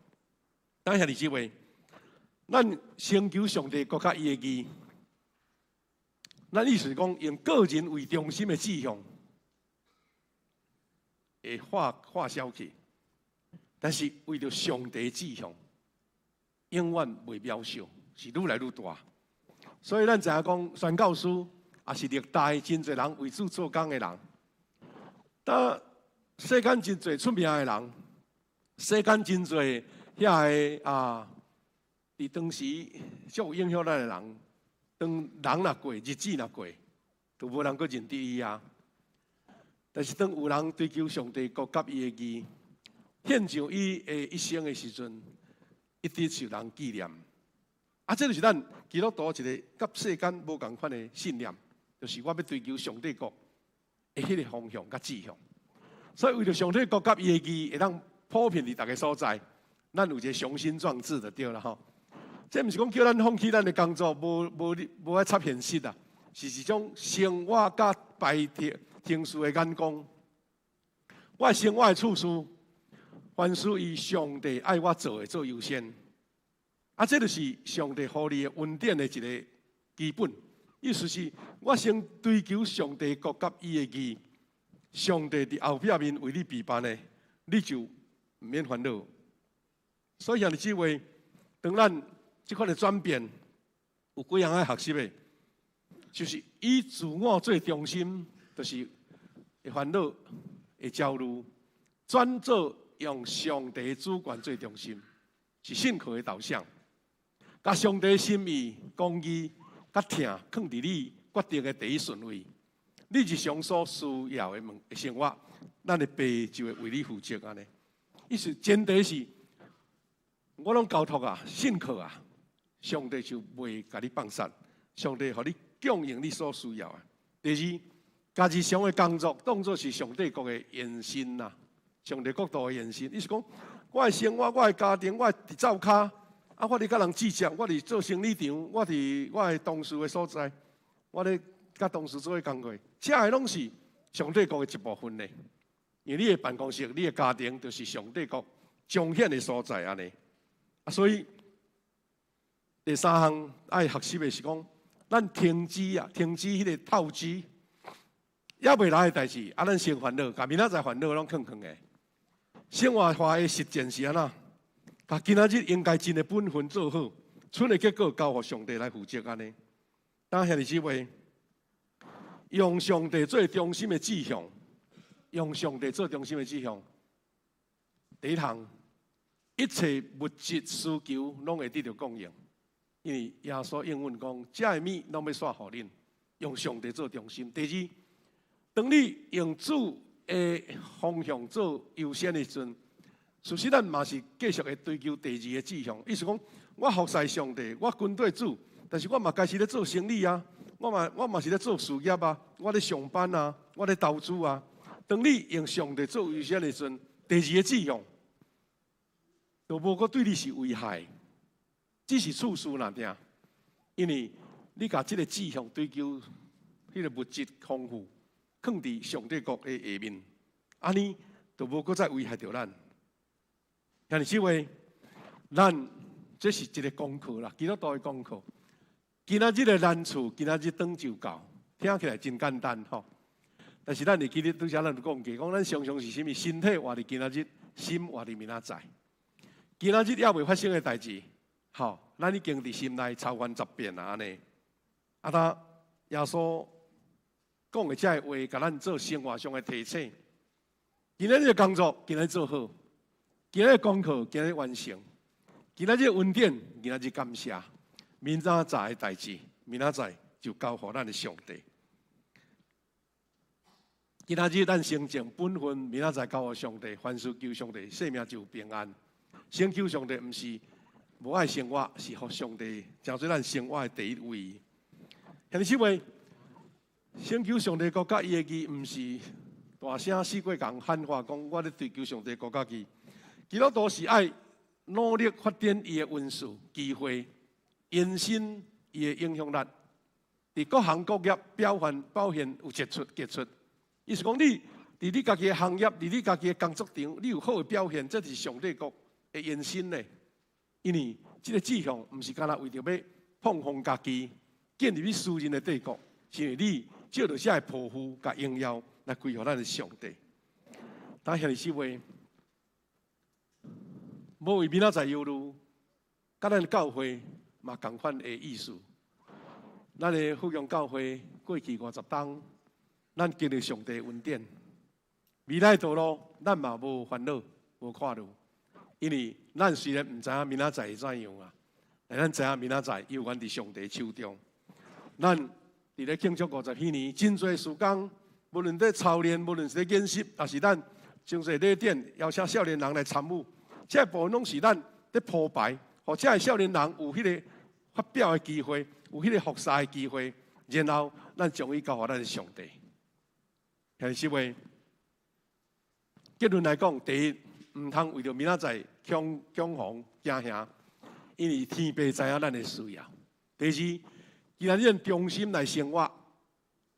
等兄弟姊妹，咱先求上帝國佮伊的義，咱意思是講用個人為中心的志向會化化消去，但是為著上帝志向，永遠袂渺小，是愈來愈大。所以咱知影講宣教師，也是歷代真濟人為主做工的人。當世間真濟出名的人，世間真濟遐个啊，佇當時足有影響力的人，當人若過，日子若過，就無人閣認得伊啊。但是當有人追求上帝國佮伊的義，獻上伊的一生的時陣，一直受人紀念。啊，這就是咱基督徒一个佮世間無仝款的信念，就是我欲追求上帝國的彼个方向佮志向。所以為著上帝國佮伊的義會當普遍佇逐个所在，咱有一个雄心壯志就對啦吼。這毋是講叫咱放棄咱的工作，無愛插現實啊，是一種生活佮排程序的眼光。我的生活的次序，凡事以上帝愛我做的做優先。啊，這就是上帝予你的恩典的一个基本。意思是，我先追求上帝國佮伊的義，上帝佇後壁面為你備辦的，你就毋免煩惱。所以兄弟姊妹，當咱這款的轉變，有幾項愛學習的，就是以自我做中心，就是會煩惱、會焦慮，轉做用上帝主權做中心，是信靠的導向，共上帝心意、公義、佮疼，囥佇你決定的第一順位。你日常所需要的物生活，咱的爸就會為你負責按呢。意思前提是，我攏交託啊，信靠啊，上帝就袂共你放殺，上帝予你供應你所需要的。第二，共日常的工作當作是上帝國的延伸啦，上帝國度的延伸。意思講，我的生活、我的家庭、我佇灶跤，啊，我佇佮人計較，我佇做生理場，我佇我的同事的所在，我咧佮同事做伙工課，這个攏是上帝國的一部分呢。因為你的辦公室、你的家庭，就是上帝國彰顯的所在按呢。啊，所以第三項愛學習的是講，咱停止啊，停止彼个透支，猶未來的代誌，啊，咱先煩惱，共明仔載煩惱攏囥囥的。生活化的實踐是按怎？共今仔日應該盡的本分做好，賰的結果交予上帝來負責按呢。當兄弟姊妹，用上帝做中心的志向，用上帝做中心的志向，第一項，一切物質需求攏會得著供應，因為耶穌應允講，這个物攏欲煞予恁，用上帝做中心。第二，當你用主的方向做優先的時陣，事實咱嘛是繼續會追求第二個志向。意思講，我服侍上帝，我跟隨主，但是我嘛開始咧做生意啊，我嘛是咧做事業啊，我咧上班啊，我咧投資啊。當你用上帝做優先的時陣，第二個志向，就無閣對你是危害，只是次序爾爾。因為你共這个志向追求彼个物質豐富，囥佇上帝國的下面，按呢就無閣再危害著咱。兄弟姊妹，咱這是一个功課啦，基督徒的功課。今仔日的難處，今仔日轉就到，聽起來真簡單吼。但是咱會記得拄才咱有講過，講咱常常是啥物？身體活佇今仔日，心活佇明仔載。今仔日猶未發生的代誌，吼，咱已經佇心內操煩十遍啊按呢。啊，他耶穌講的這个話，共咱做生活上的提醒。今仔日的工作，今仔日做好；今仔日功課，今仔日完成；今仔日恩典，今仔日感謝。明仔載的代誌，明仔載就交予咱的上帝。今仔日咱先將本分明仔載交予上帝，凡事求上帝，性命就有平安。先求上帝，毋是無愛生活，是予上帝成做咱生活的第一位。兄弟姊妹，先求上帝國佮伊的義，毋是大聲四界共喊話講，我咧追求上帝國佮義。基督徒是愛努力發展伊的恩賜機會，延伸伊的影響力，佇各行各業表現有傑出傑出。意思講，你佇你家己的行業，佇你家己的工作場，你有好的表現，這是上帝國的延伸咧。因為這个志向毋是干焦為著欲膨風家己，建立你私人的帝國，是因為你藉著這个抱負佮榮耀來歸予咱的上帝。但兄弟姊妹，無為明仔載憂慮，佮咱教會嘛仝款的意思。咱的福陽教會過去50冬，咱經歷上帝恩典，未來道路咱嘛無煩惱、無看慮，因為咱雖然毋知影明仔載會怎樣啊，但咱知影明仔載猶原佇上帝手中。咱佇咧慶祝50禧年，真濟時間，無論佇操練，無論是咧演習，抑是咱真濟禮典邀請少年人來參與，這部分攏是咱佇鋪排，予這个少年人有彼个發表的機會，有彼个服侍的機會，然後咱將伊交予咱的上帝。兄弟姊妹，結論來講，第一，毋通為著明仔載恐恐慌驚嚇，因為天父知影咱的需要。第二，今仔日忠心來生活，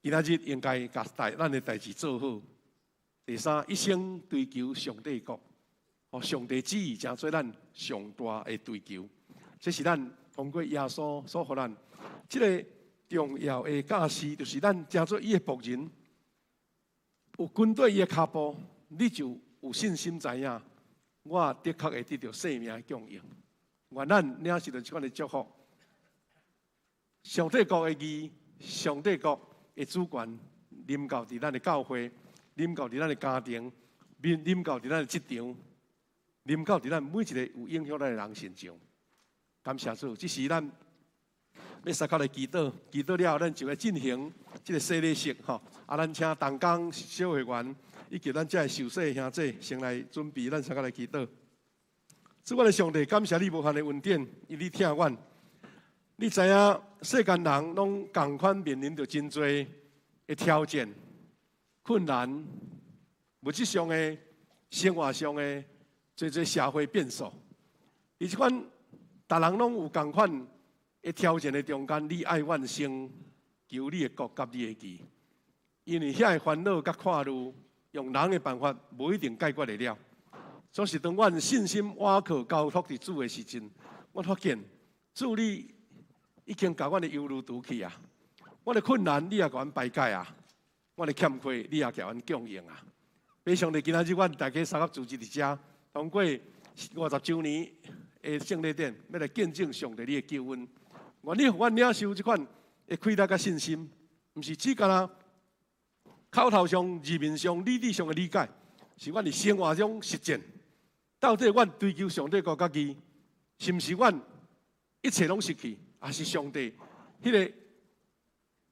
今仔日應該共咱的代誌做好。第三，一生追求上帝國，予上帝旨意成做咱上大的追求。這是咱通過耶穌所予咱這个重要的教示，就是咱成做伊的僕人，有跟綴伊的跤步，你就有信心知影，我的確會得著生命的供應。願咱領受著這款的祝福。上帝國的義，上帝國的主權，臨到佇咱的教會，臨到佇咱的家庭，臨到佇咱的職場，臨到佇咱每一个有影響咱的人身上。感謝主，這時咱欲相佮來祈禱，祈禱了後，咱就來進行這个洗禮式吼。啊，咱請同工小會員以及咱這个受洗兄姊先來準備，咱相佮來祈禱。主，我的上帝，感謝你無限的恩典，因你疼阮。你知影世間人攏仝款面臨著真濟的挑戰、困難、物質上的、生活上的，濟濟社會變數。佇這款逐人攏有仝款的挑戰的中間，你愛阮先求你的國佮你的義，因為遐个煩惱佮看慮，用人的辦法無一定解決會了。所以當阮信心倚靠交託佇主的時陣，阮發現主你已經共阮的憂慮除去啊，阮的困難你也共阮排解啊，阮的欠缺你也共阮供應啊。父上帝今仔日阮大家相佮聚集佇遮，通過50週年的聖禮典，欲來見證上帝你的救恩。願你予阮領受這款的氣力佮信心，毋是只干焦口頭上、字面上、理智上的理解，是阮佇生活中實踐。到底阮追求上帝國佮義，是毋是阮一切攏失去，抑是上帝彼个予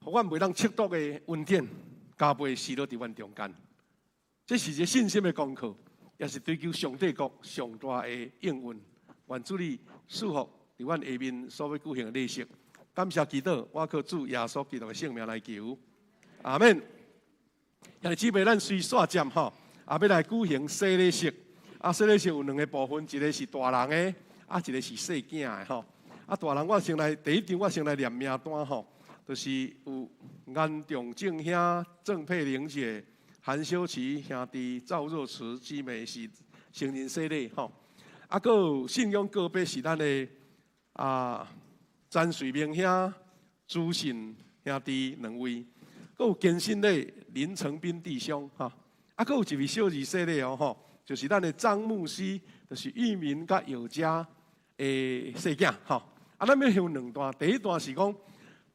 阮袂當測度的恩典加倍施落佇阮中間？這是一个信心的功課，也是追求上帝國上大的應允。願主你賜福佇阮下面所欲舉行的禮式。感謝祈禱，我靠主耶穌基督的聖名來求，阿門。兄弟姊妹，咱隨煞接吼，也欲來舉行洗禮式。啊，洗禮式有兩个部分，一个是大人的，啊，一个是細囝的吼。啊，大人我先來第一張，我先來念名單吼，就是有顏仲正兄、鄭佩玲姐、韓修齊兄弟、趙若慈姊妹是成人洗禮吼。啊，閣有信仰告白是咱的啊詹瑞明兄、朱信兄弟兩位，閣有堅信禮林成斌弟兄吼。啊，閣有一位小兒洗禮哦吼，就是咱的張牧師，就是玉民佮藥家的細囝吼。啊，咱欲分兩段，第一段是講，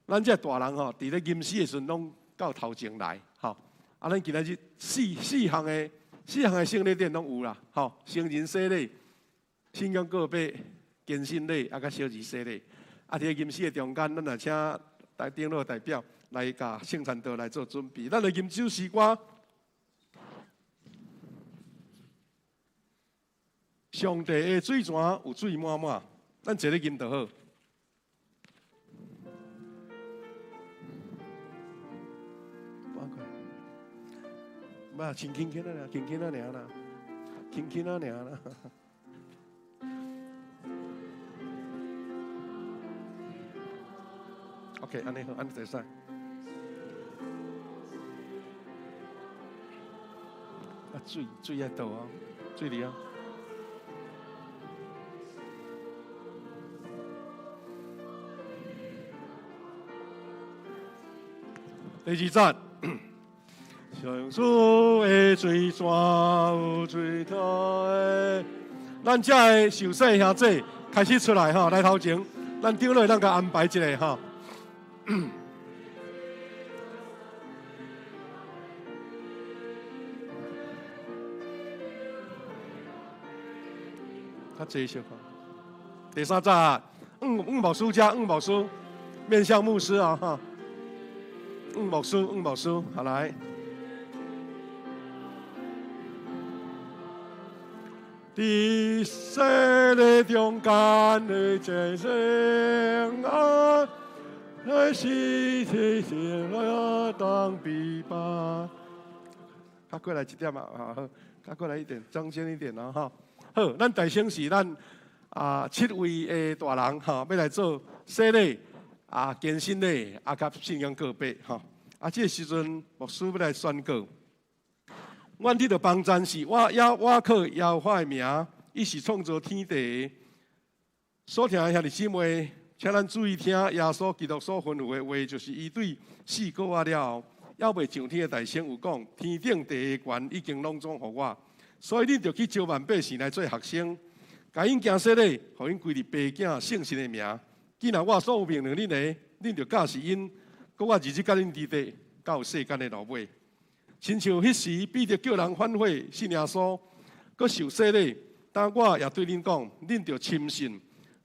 咱這大人吼，佇咧吟詩的時陣攏到頭前來吼。啊，咱今仔日四項的聖禮典攏有啦，吼，成人洗禮、信仰告白、堅信禮，啊，佮小兒洗禮。啊，佇咧吟詩的中間，咱也請大長老代表來共聖餐道來做準備。咱的吟這首詩歌。上帝的水泉有水滿滿，咱坐咧吟就好。嘛，輕輕輕啊，輕輕啊，爾啦，輕輕啊，爾啦。OK，按呢好，按呢就會使。啊，水水愛倒啊，水佇啊。第二節。上主的水泉有水頭的，咱遮的受洗兄弟開始出來吼，來頭前，咱長老會當共安排一下吼。較濟小可。第三節，五五牧師遮，五牧師面向牧師啊哈。五牧師，五牧師，好來。佇洗禮中間的這聖愛，來是天天來當臂膀。較過來一點啊，好，較過來一點，中間一點啊，哈。好，咱大先是咱啊七位的大人哈，欲來做洗禮啊、堅信禮啊，佮信仰告白哈。啊，這個時陣牧師欲來宣告。阮佇著幫贊是我倚我靠耶和華的名，伊是創造天地的。所聽的兄弟姊妹，請咱注意聽耶穌基督所吩咐的話，就是伊對四個月了後，猶未上天的大聖有講，天頂地的權已經攏總予我，所以恁著去招萬百姓來做學生，共𪜶行洗禮，予𪜶歸入父子聖神的名。既然我所有命令恁的，恁著教示𪜶，閣我日日佮恁佇佇，到世間的落尾。親像彼時彼得叫人反悔信耶穌，閣受洗禮，但我也對恁講，恁著深信，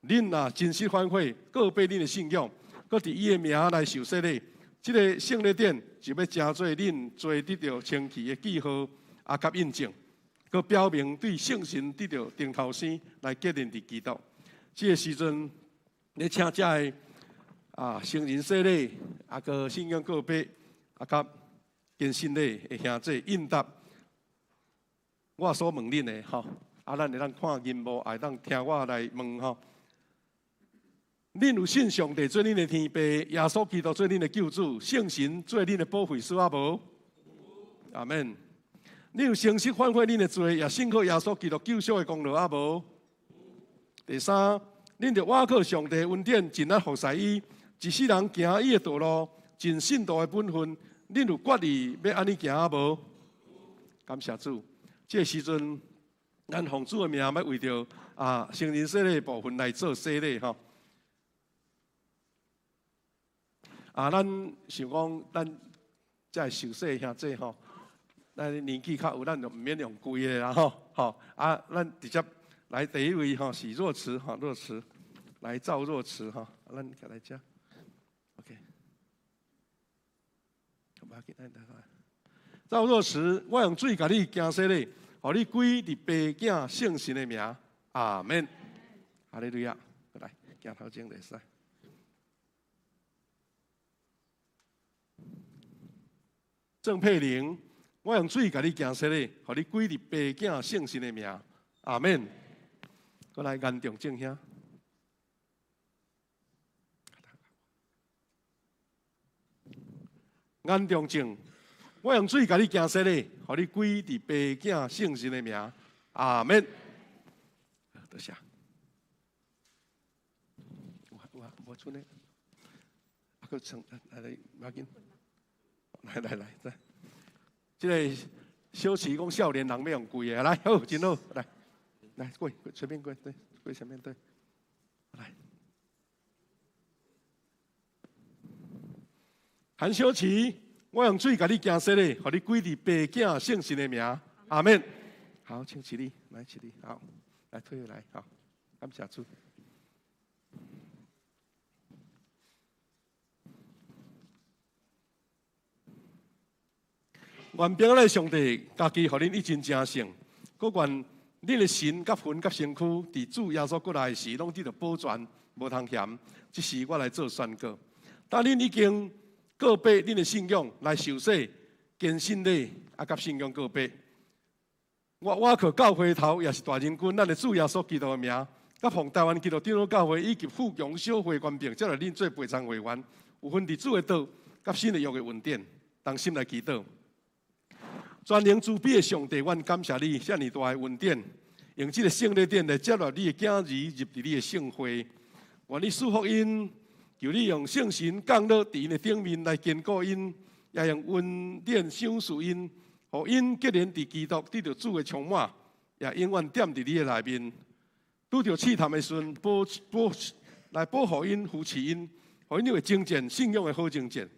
恁若真實反悔，告白恁的信仰，閣佇伊的名來受洗禮，這个聖禮典就欲成做恁罪得著清去的記號，啊，佮印證，閣表明對聖神得著重頭生來結連佇基督。這个時陣，咧請遮个啊成人洗禮，啊，閣信仰告白，啊，佮堅信禮的兄弟應答我所問恁的吼，啊，咱會當看銀幕，會當聽我來問吼。恁有信上帝做恁的天父，耶穌基督做恁的救主，聖神做恁的保惠師啊無？阿們。恁有誠實反悔恁的罪，也信靠耶穌基督救贖的功勞啊無？第三，恁著倚靠上帝恩典，盡力服侍伊，一世人行伊的道路，盡信徒的本分。恁有決意欲按呢行啊無？感謝主，這个時陣，咱奉主的名，欲為著啊成人洗禮部分來做洗禮吼。啊，咱想講，咱遮的受洗兄弟吼，咱年紀較有，咱就毋免用跪的啦吼。吼啊，咱直接來第一位吼是若慈吼，若慈來趙若慈吼，咱來遮，OK。趙若慈，我用水共你行洗禮，予你歸入父子聖神的名，阿們。哈利路亞，來，行頭前就會使。鄭佩玲，我用水共你行洗禮，予你歸入父子聖神的名，阿們。閣來顏仲正兄。顏仲正，我用水共你行洗禮，予你歸佇父子聖神的名，阿們。多謝。有啊，無剩的，啊，閣剩，來來，無要緊。來來來，來，這个小慈講少年人欲用跪的，來，好，真好，來，來跪，隨便跪，對，跪前面對，來。韓小琪，我用水共你行洗禮，予你歸佇父子聖神的名，阿們。好，請起立，來起立，好，來退回來，好，感謝主。願平安的上帝，家己予恁一真成聖，閣願恁的神佮魂佮身軀，佇主耶穌過來時，攏得著保全，無通嫌。這是我來做宣告。當恁已經告白恁的信仰來受洗、堅信禮，啊，佮信仰告白。我靠教會頭，也是大仁君，咱的主耶穌基督的名，佮奉台灣基督長老教會以及富強小會權柄，召來恁做陪餐會員，有份佇主的道佮新的約的恩典，同心來祈禱。全能慈悲的上帝，阮感謝你，遮爾大的恩典，用這个聖禮典來接納你的囝兒入佇你的聖會。願你賜福𪜶，求你用聖神降落佇𪜶的頂面來堅固𪜶，也用恩典賞賜𪜶，予𪜶結連佇基督得著主的充滿，也永遠踮佇你的內面。拄著試探的時陣，保保來保護𪜶、扶持𪜶，予𪜶有征戰信仰的好征戰。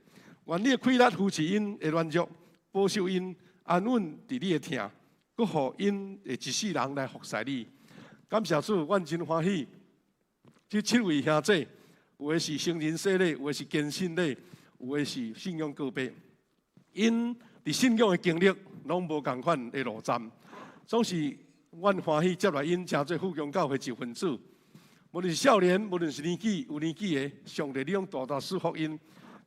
願你的氣力扶持𪜶的軟弱，保守𪜶安穩佇你的疼，閣予𪜶會一世人來服侍你。感謝主，阮真歡喜。這七位兄弟，有的是成人洗禮，有的是堅信禮，有的是信仰告白。𪜶佇信仰的經歷攏無仝款的路站，總是阮歡喜接來𪜶成做富強教會一份子。無論是少年，無論是年紀有年紀的，上帝你攏大大賜福𪜶。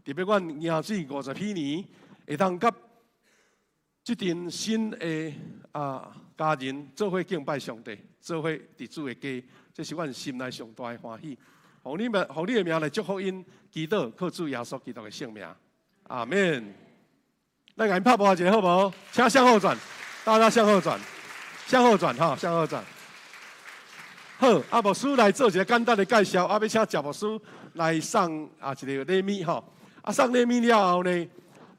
特別阮迎至50彼年，會當佮這陣新的家人做伙敬拜上帝，做伙佇主的家，這是阮心內上大的歡喜。奉你名，奉你的名來祝福𪜶，祈禱靠主耶穌基督的聖名，阿門。來共𪜶拍噗仔一下好無？請向後轉，大家向後轉，向後轉哈，向後轉。好，啊牧師來做一个簡單的介紹，啊，欲請謝牧師來送一个禮物吼。啊，送禮物了後呢，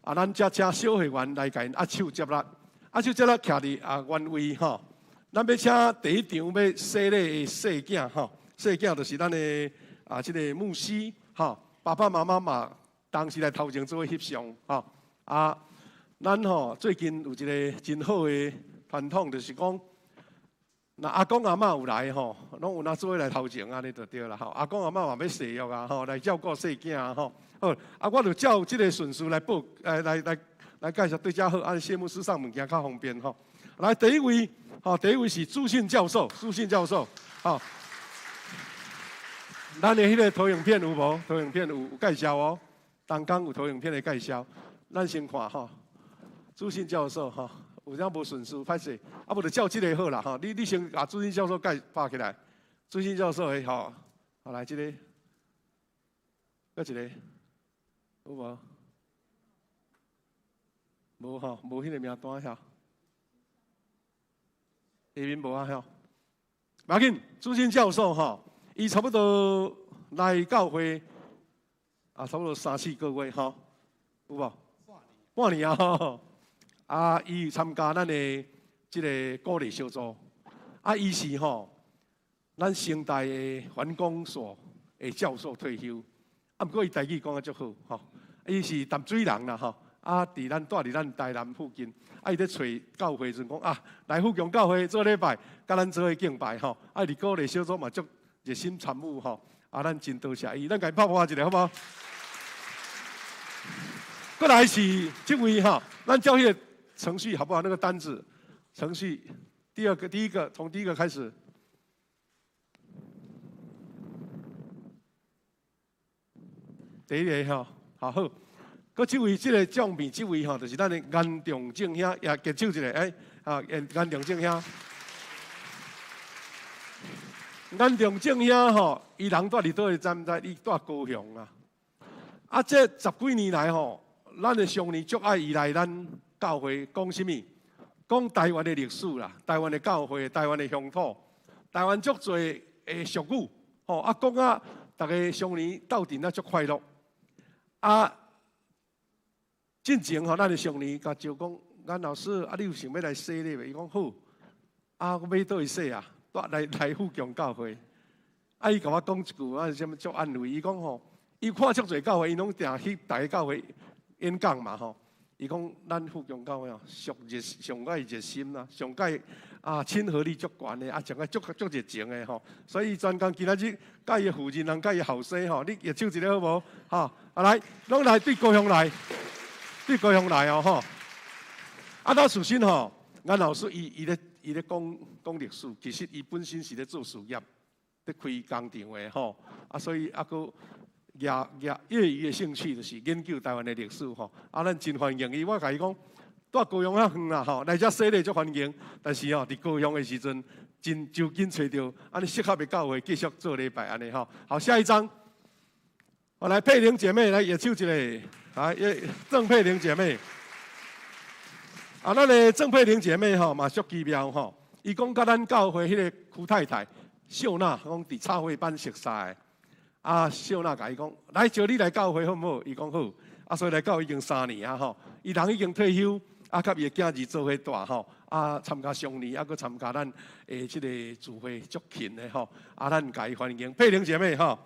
啊，咱才請小會員來共𪜶握手接力，握手接力徛佇原位吼。咱欲請第一場欲洗禮的細囝吼，細囝就是咱的這个牧師吼，爸爸媽媽嘛同時來頭前做伙翕相吼。啊，咱吼最近有一个真好的傳統，就是講，若阿公阿嬤有來吼，攏有哪做伙來頭前按呢就對啦吼。阿公阿嬤嘛欲洗浴啊吼，來照顧細囝啊吼。好，啊，我就照這个順序來報，來介紹對遮好，按謝牧師送物件較方便吼。來，第一位，吼，第一位是朱信教授，朱信教授，吼。咱的彼个投影片有無？投影片有介紹哦，當工有投影片的介紹，咱先看吼。朱信教授吼，有影無順序，歹勢，啊，無就照這个好啦吼。你先共朱信教授蓋拍起來，朱信教授的吼，好來這个，閣一个，有無？無吼，無彼个名單遐，下面無啊吼。無要緊，朱信教授吼，伊差不多來教會啊，差不多三四個月吼，有無？半年啊吼。啊，伊有參加咱的這个鼓勵小組，啊，伊是吼咱成大的環工所的教授退休，啊，毋過伊台語講得足好吼，伊是淡水人啦吼，啊，佇咱住佇咱台南附近，啊，伊咧揣教會時陣講啊，來富強教會做禮拜，佮咱做伙敬拜吼，啊，佇鼓勵小組嘛足熱心參與吼，啊，咱真多謝伊，咱共伊拍噗仔一下好無？過來是這位吼，咱照彼个程序好不好？那個單子程序，第二個，第一個，從第一個開始。第一个吼，好好。閣這位，這个獎品，這位吼，就是咱的顏仲正兄，也舉手一下，欸，啊，顏顏仲正兄。顏仲正兄吼，伊人住佇佗位，知毋知？伊住高雄啊。啊，這十幾年來吼，咱的上年足愛伊來咱教會講啥物？講台灣的歷史啦，台灣的教會，台灣的鄉土，台灣足濟的俗語，吼啊講啊，逐个上年鬥陣啊足快樂。啊，進前吼，咱的上年共招講，顏老師啊，你有想欲來洗禮無？伊講好，啊，我欲佗位洗啊？來來富強教會。啊，伊共我講一句啊，啥物足安慰？伊講吼，伊看足濟教會，伊攏定去逐个教會演講嘛吼。伊講咱富強教會哦，上熱上蓋熱心啦，上蓋啊親和力足懸的，啊上蓋足足熱情的吼。所以專工今仔日佮伊負責人、佮伊後生吼，你舉手一下好無？吼，啊來，攏來對高雄來，對高雄來哦吼。啊，咱事實吼，顏老師伊伊咧伊咧講講歷史，其實伊本身是咧做事業，咧開工廠的吼。啊，所以啊，閣業業業餘的興趣就是研究台灣的歷史吼。啊，咱真歡迎伊，我共伊講，蹛高雄較遠啦吼，來遮洗禮足歡迎。但是吼，佇高雄的時陣，真就緊揣著按呢適合的教會繼續做禮拜按呢吼。好，下一張，我來佩玲姐妹來舉手一下，來，鄭佩玲姐妹。啊，咱的鄭佩玲姐妹吼嘛足奇妙吼，伊講佮咱教會彼个邱太太秀娜，講佇插會班熟似的。啊，秀娜共伊講，來招你來教會好毋好？伊講好。啊，所以來教已經3年啊吼，伊人已經退休，啊，佮伊的囝兒做伙蹛吼，啊，參加雙年，啊，閣參加咱的這個聚會足勤的吼，啊，咱共伊歡迎佩玲姐妹吼。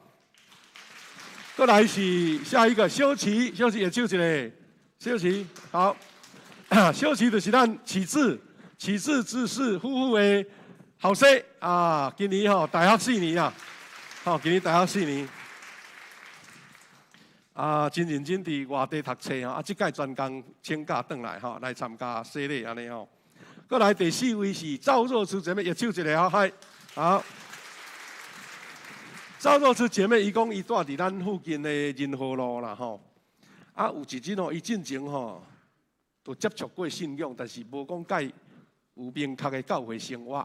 閣來是下一個修齊，修齊舉手一下，修齊好。修齊就是咱啟智，啟智執事夫婦的後生啊，今年吼大學四年啊，吼今年大學四年，啊，真認真佇外地讀冊吼，啊，這擺專工請假轉來吼，來參加洗禮按呢吼。閣來第四位是趙若慈姐妹，舉手一下吼，嗨，好。趙若慈姐妹，伊講伊蹛佇咱附近的仁和路啦吼，啊，有一日吼，伊進前吼，都接觸過信仰，但是無講佮有明確的教會生活。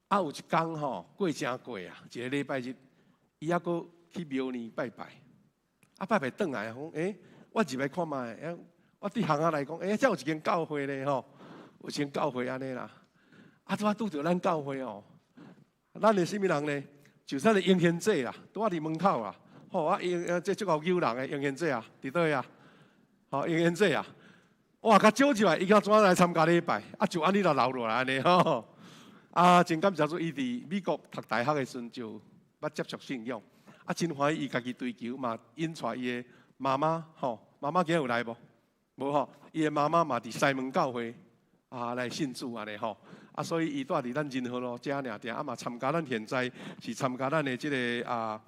啊，有一工吼過正過啊，一个禮拜日，伊猶閣去廟裡拜拜。啊，拜拜轉來講，欸，我入來看覓，欸，我對巷仔來講，欸，遮有一間教會咧吼，有一間教會按呢啦。啊，拄仔拄著咱教會哦，咱的啥物人呢？就是咱的英賢姐啦，拄仔佇門口啊。吼啊，英這足𠢕誘人的英賢姐啊，佇佗啊？吼，英賢姐啊。哇！共招入來，伊講怎來參加禮拜？啊，就按呢就留落來按呢吼。啊，真感謝主，伊佇美國讀大學的時陣就捌接觸信仰。啊，真歡喜伊家己追求嘛，引帶伊的媽媽吼，媽媽今日有來無？無吼，伊的媽媽嘛佇西門教會啊來信主按呢吼。啊，所以伊蹛佇咱仁和路遮爾定，啊嘛參加咱現在是參加咱的這个啊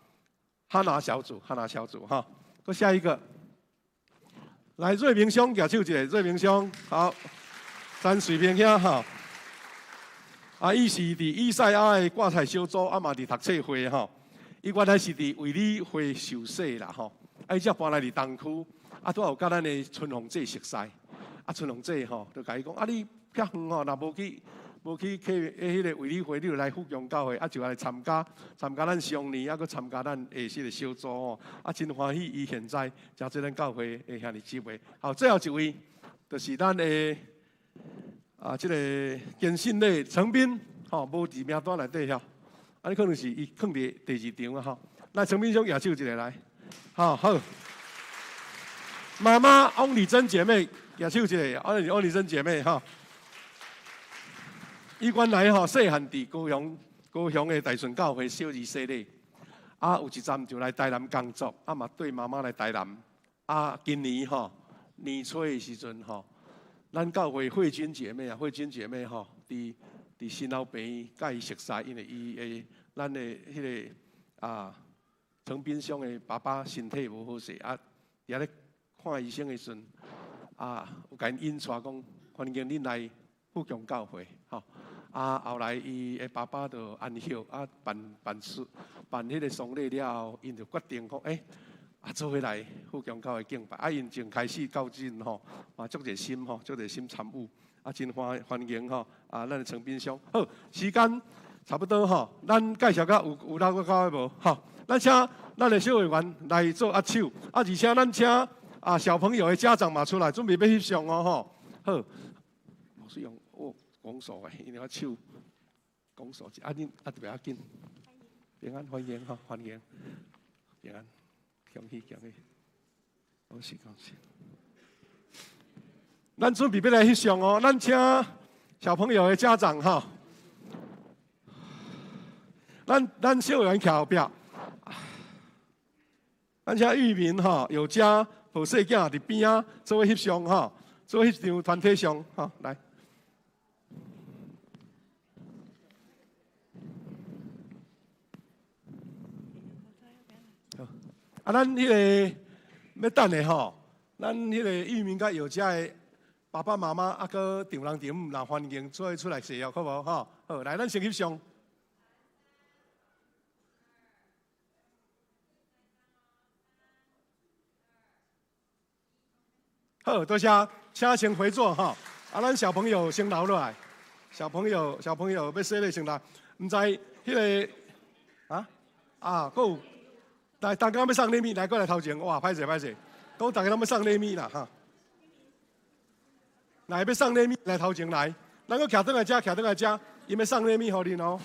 哈拿小組，哈拿小組吼。閣下一個。來，瑞明兄舉手一下，瑞明兄，好，詹瑞明兄吼，啊，伊是佇以賽亞的掛菜小組，啊嘛佇讀冊會吼，伊原來是佇衛理會受洗啦吼，啊，伊才搬來佇東區，啊，拄仔有佮咱的春鳳姐熟似，啊，春鳳姐吼，就共伊講，啊，你較遠吼，若無去彼个衛理會，你就來富強教會，啊，就來參加參加咱雙年，啊，閣參加咱下這个小組吼，啊，真歡喜伊現在成做咱教會的兄弟姊妹。好，最後一位就是咱的啊，這个堅信的陳斌，吼，無佇名單內底遐，啊，你可能是伊囥佇第二場啊，吼。來，陳斌兄舉手一下來，好好。媽媽翁麗珍姐妹舉手一下，翁麗珍姐妹吼。伊原來吼細漢佇高雄，高雄的大順教會小兒洗禮，啊有一站就來台南工作，啊嘛綴媽媽來台南，啊今年吼年初的時陣吼，咱教會慧君姐妹啊，慧君姐妹吼，佇佇新老病院佮伊熟似，因為伊的咱的彼个啊陳斌兄的爸爸身體無好勢，啊佇遐咧看醫生的時陣，啊有共𪜶引帶講，歡迎恁來富強教會，吼。啊，後來伊的爸爸就安息，啊辦辦事辦彼个喪禮了後，𪜶就決定講，欸，啊做伙來富強教會敬拜。啊，𪜶從開始到今吼，嘛足熱心吼，足熱心參與，啊真歡歡迎吼，啊咱的陳斌兄。好，時間差不多吼，咱介紹到有有留閣到的無？吼，咱請咱的小會員來做握手，啊而且咱請啊小朋友的家長嘛出來，準備欲翕相哦吼。好，無使用握拱手的，因為我手拱手，啊恁啊特別要緊，平安歡迎吼，歡迎平安，恭喜恭喜，恭喜恭喜。咱準備欲來翕相哦，咱請小朋友的家長哈，咱咱小會員徛後壁，咱請玉民哈，有家抱細囝佇邊仔做伙翕相哈，做伙翕張團體相哈，來。啊，咱彼个欲等的吼，咱彼个玉民佮有家的爸爸媽媽啊，閣丈人丈母，若歡迎做伙出來誓約，好無？吼，好，來，咱先翕相。好，多謝，請先回座吼。啊，咱小朋友先留落來。小朋友，小朋友欲洗禮先來，毋知彼个啊啊，閣有來，大家欲送禮物來過來頭前，哇，歹勢歹勢，講逐家攏欲送禮物啦哈。來，欲送禮物來頭前來，咱閣徛轉來遮，徛轉來遮，𪜶欲送禮物予恁哦。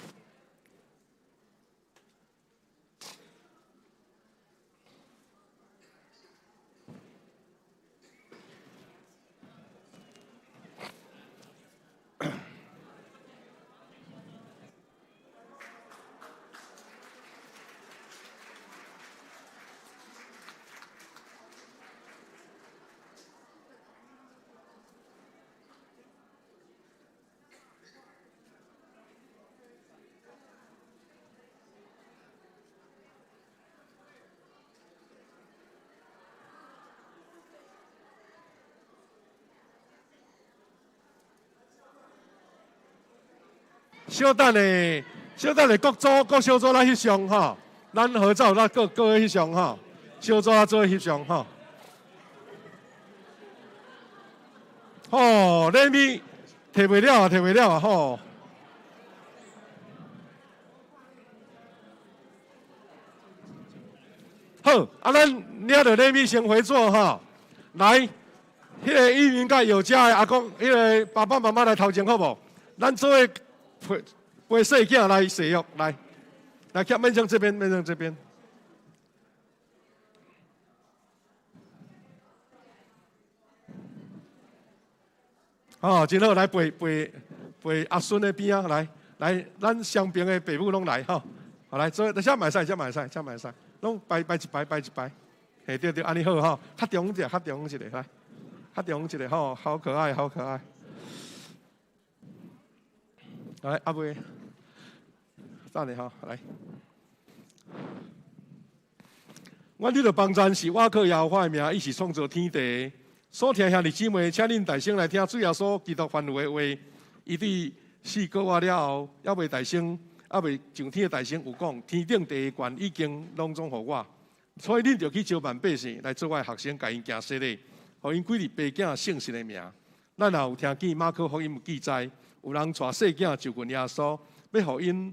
小等下，小等下，各組各小組來翕相吼，咱合照，咱各各翕相吼，小組來做翕相吼。吼，禮物提袂了啊，提袂了啊，吼。好，啊，咱領著禮物先回座吼。來，彼个一鳴佮有家的阿公，彼个爸爸媽媽來頭前好無？咱做伙陪陪細囝來誓約，來，來，面向這邊，面向這邊。哦，真好，來陪陪陪阿孫的邊仔，來來，咱雙邊的爸母攏來吼。好來，做，這嘛會使，這嘛會使，這嘛會使，攏排排一排，排一排。嘿，對對，按呢好吼，較中一個，較中一個，來，較中一個吼，好可愛，好可愛。來，阿妹，等下吼，來。阮這個幫贊是倚靠耶和華的名，伊是創造天地。所聽兄弟姊妹，請恁大聲來聽主耶穌基督吩咐的話。伊佇四個月了後，猶未大聲，猶未上天的大聲有講：天頂地的權已經攏總予我，所以恁著去招萬百姓來做我的學生，共𪜶行洗禮，予𪜶歸入父子聖神的名。咱也有聽見馬可福音有記載，有人帶細囝就近耶穌，欲予𪜶，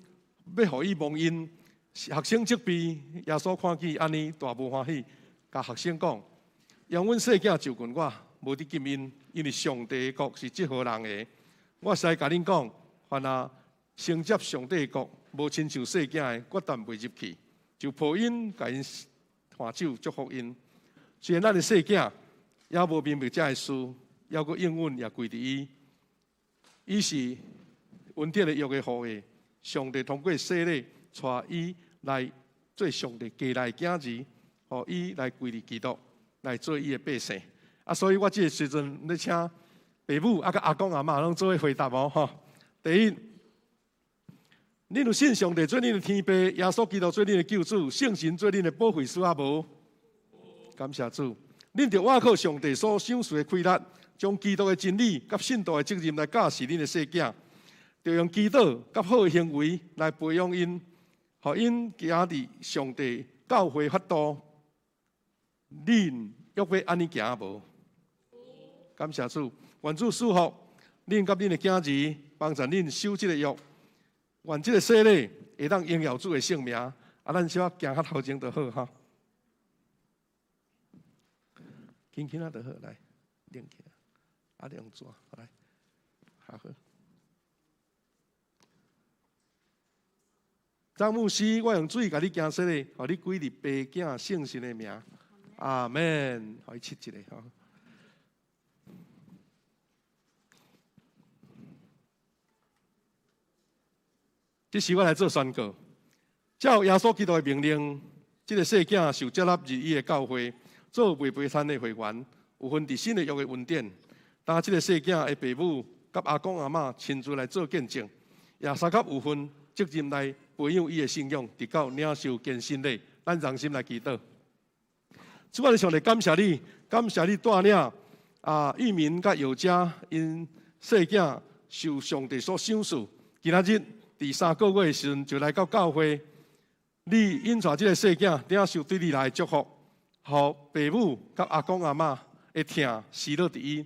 欲予伊摸𪜶。學生責備耶穌看見按呢，大無歡喜，共學生講：容阮細囝就近我，無得禁𪜶，因為上帝的國是這號人的。我實在共恁講，凡若承接上帝的國，無親像細囝的，決斷袂入去。就抱𪜶，共𪜶牽手祝福𪜶。雖然咱的細囝猶無明白這个事，猶閣應允也歸佇伊。伊是恩典的約的後裔，上帝通過洗禮，帶伊來做上帝家內的囝兒，予伊來歸入基督，來做伊的百姓。啊，所以我這个時陣咧請爸母啊，佮阿公阿嬤攏做伙回答哦，吼。第一，恁有信上帝做恁的天父，耶穌基督做恁的救主，聖神做恁的保惠師啊無？感謝主，恁著倚靠上帝所賞賜的氣力，將基督的真理佮信徒的責任來教示恁的細囝，著用祈禱佮好的行為來培養𪜶，予𪜶行佇上帝教會法度。恁約欲按呢行無？感謝主，願主賜福恁佮恁的囝兒，幫助恁守這个約，願這个洗禮會當榮耀主的聖名。啊，咱小可行較頭前就好哈。輕輕仔就好，來，拎起來，啊，你用紙，來，好好。張牧師，我用水共你行洗禮，予你歸入父子聖神的名。阿門。予伊拭一下吼。這時我來做宣告，照耶穌基督的命令，這个細囝受接納入伊的教會，做袂陪餐的會員，有份佇新的約的恩典。當這个細囝的爸母佮阿公阿嬤親自來做見證，也相佮有份責任來培養伊的信仰，直到領受堅振禮。咱同心來祈禱。主啊，上帝感謝你，感謝你帶領啊，玉民佮药家𪜶细囝受上帝所賞賜，今仔日佇3個月的時陣就來到教會。你引帶這个細囝，領受對你來的祝福，予爸母佮阿公阿嬤的疼喜樂佇伊，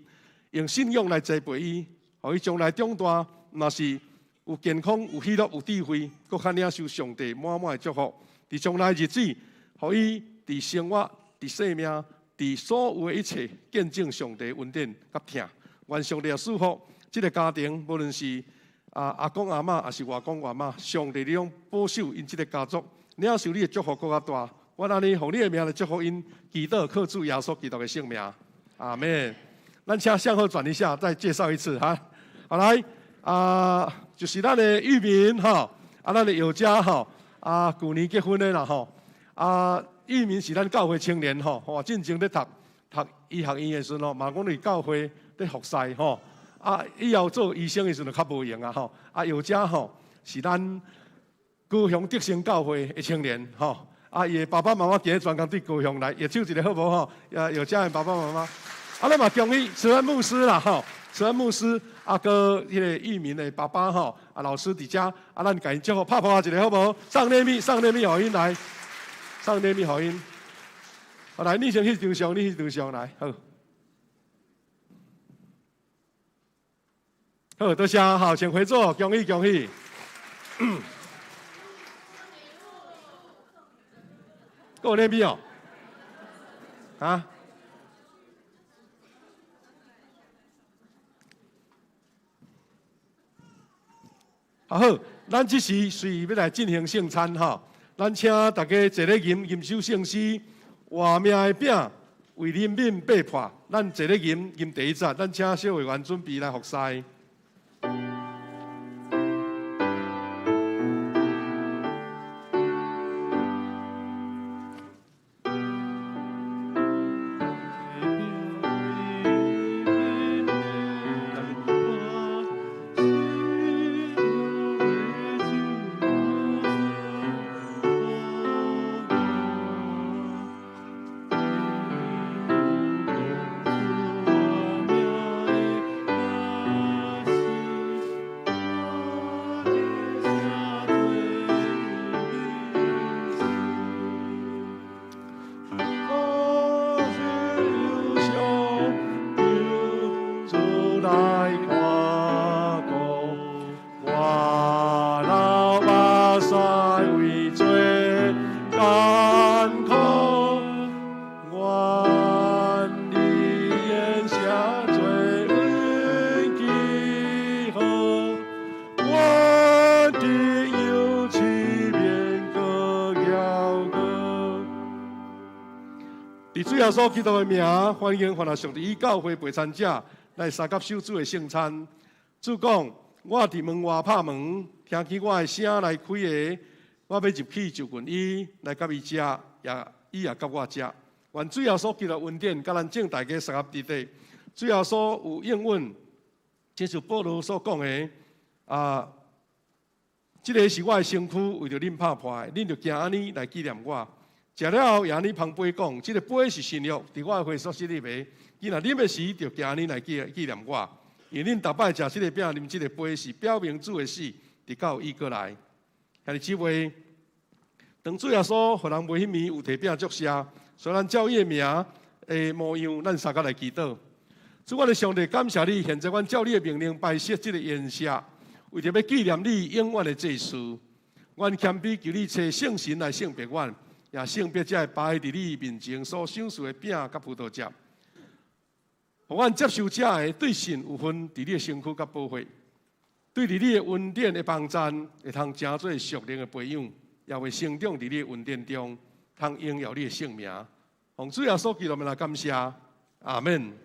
用信仰來栽培伊，予伊將來長大，若是有健康、有喜樂、有智慧，閣較領受上帝滿滿的祝福。佇將來日子，予伊佇生活、佇生命、佇所有的一切，見證上帝恩典佮疼。願上帝賜福這个家庭，無論是阿公阿嬤，抑是外公外媽，上帝你攏保守𪜶這个家族，領受你的祝福閣較大。我按呢奉你的名來祝福𪜶，祈禱靠主耶穌基督的聖名，阿們。咱請向後轉一下，再介紹一次哈。好來，啊，就是咱的玉民吼，啊，咱的藥家吼，啊，舊年結婚的啦吼，啊，玉民是咱教會青年吼，哇，進前咧讀讀醫學院的時陣吼，嘛講佇教會咧服侍吼，啊，以後做醫生的時陣就較無閒啊吼，啊，藥家吼是咱高雄德勝教會的青年吼，啊，伊的爸爸媽媽今日專工對高雄來，握手一下好無吼？啊，藥家的爸爸媽媽，啊，咱嘛恭喜慈恩牧師啦吼，慈恩牧師啊，閣彼个玉民的爸爸吼，啊，老師佇遮，啊，咱共𪜶祝福拍破一下好無？送禮物，送禮物予𪜶來，送禮物予𪜶。好來，你先翕張相，你翕張相來，好。好，多謝，好，請回座，恭喜恭喜。閣有禮物哦？啊？好，咱這時隨欲來進行聖餐吼，咱請大家坐咧吟吟首聖詩，活命的餅為恁免擘破，咱坐咧吟吟第一節，咱請小會員準備來服侍。主耶穌基督的名，歡迎凡來上帝教會陪餐者來相佮守主的聖餐。主講：我佇門外拍門，聽見我的聲來開的，我欲入去就近伊，來佮伊食，也伊也佮我食。願主耶穌基督恩典，佮咱眾大家相合佇底。主耶穌有應允，這是保羅所講的啊。這个是我的身軀，為著恁拍破的，恁著行按呢來紀念我。食了後，也按呢捧杯講，這个杯是新約，佇我的血所設立的。伊若啉的時，就行按呢來紀念我。因為恁逐擺食這个餅，啉這个杯，是表明主的死，直到伊閣來。兄弟姊妹，當主耶穌予人袂彼暝有提餅祝謝，所以咱照伊的名的模樣，咱相佮來祈禱。主，我的上帝，感謝你，現在阮照你的命令擺設這个筵席，為著欲紀念你永遠的祭司。阮謙卑求你差聖神來聖別阮。也聖別這个擺佇你面前所賞賜的餅佮葡萄汁，予阮接受者的對神有份，佇你的身軀佮寶血，對佇你的恩典的幫贊，會通成做屬靈的培養，也會成長佇你的恩典中，通榮耀你的聖名。奉主耶穌基督名來感謝，阿們。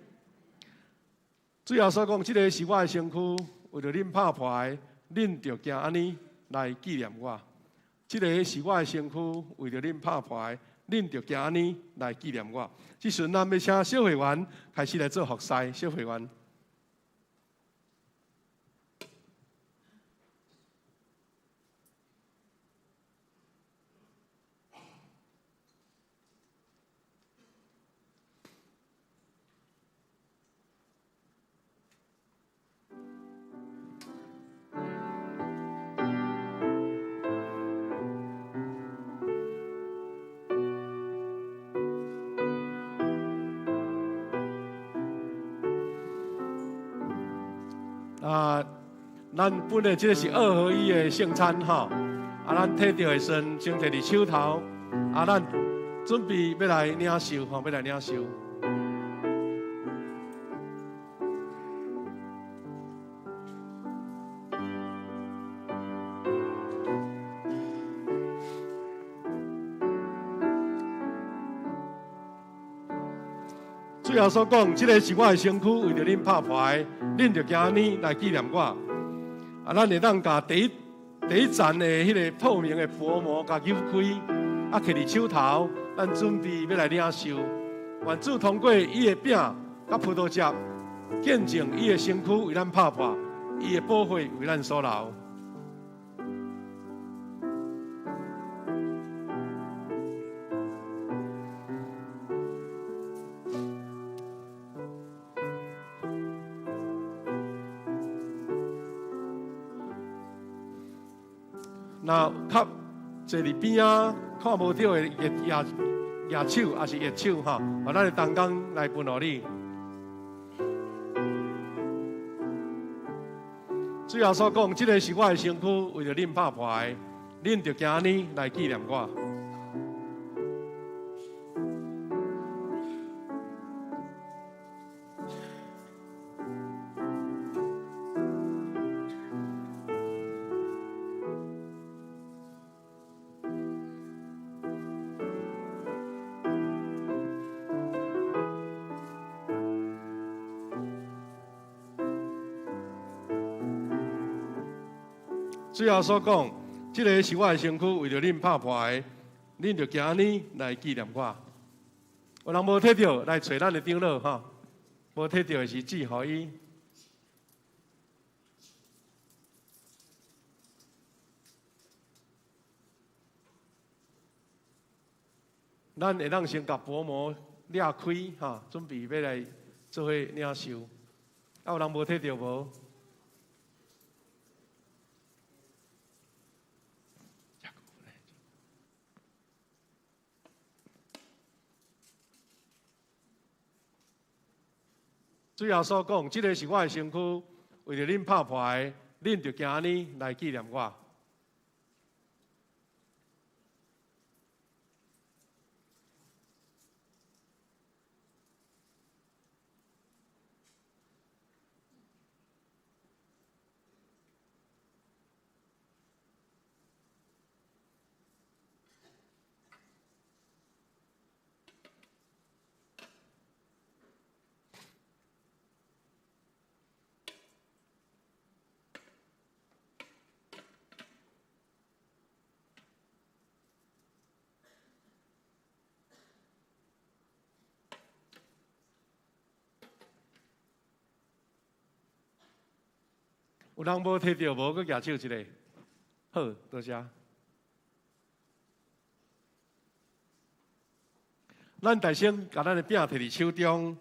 主耶穌講：這个是我的身軀，為著恁拍破的，恁著行按呢來紀念我。這个是我的身軀，為著恁拍破的，恁著行按呢來紀念我。這時陣，咱欲請小會員開始來做服侍，小會員。啊，咱本來這個是二合一的聖餐吼，啊，咱提著的時陣先提佇手頭，啊，咱準備欲來領受吼，欲來領受。主耶穌講，這个是我的身軀，為著恁拍破的，恁著行按呢來紀念我。啊，咱會當共第一層的彼个透明的薄膜共扭開，啊，提佇手頭，咱準備欲來領受。願主通過伊的餅佮葡萄汁，見證伊的身軀為咱拍破，伊的寶血為咱所流。若較坐佇邊仔看無著的舉舉手，抑是握手吼，予咱的同工來分予你。主耶穌講，這个是我的身軀，為著恁拍破的，恁著行按呢來紀念我。主耶穌講，這个是我的身軀，為著恁拍破的，恁著行按呢來紀念我。有人無提著，來揣咱的長老吼，無提著的是指予伊。咱會當先共薄膜掠開吼，準備欲來做伙領受。啊，有人無提著無？主耶穌講，這个是我的身軀，為著恁拍破的，恁著行按呢來紀念我。有人無提著無？閣舉手一下。好，多謝。咱大聲共咱的餅提佇手中，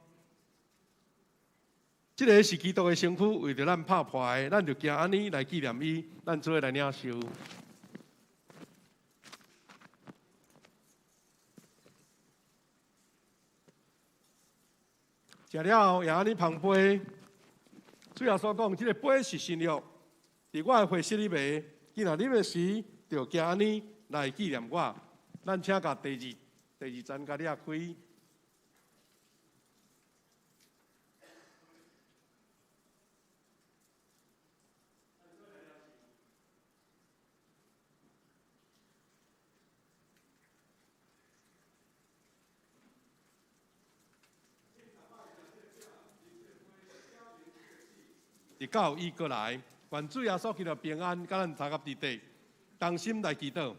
這个是基督的身軀，為著咱拍破的，咱就行按呢來紀念伊，咱做伙來領受。食了後，也按呢捧杯。主耶穌講，這个杯是新約，佇我的血裡面，既然啉的時，就行按呢來紀念我。咱請共第二層共掠開。直到伊閣來，願主耶穌基督平安，佮咱三合佇底，同心來祈禱。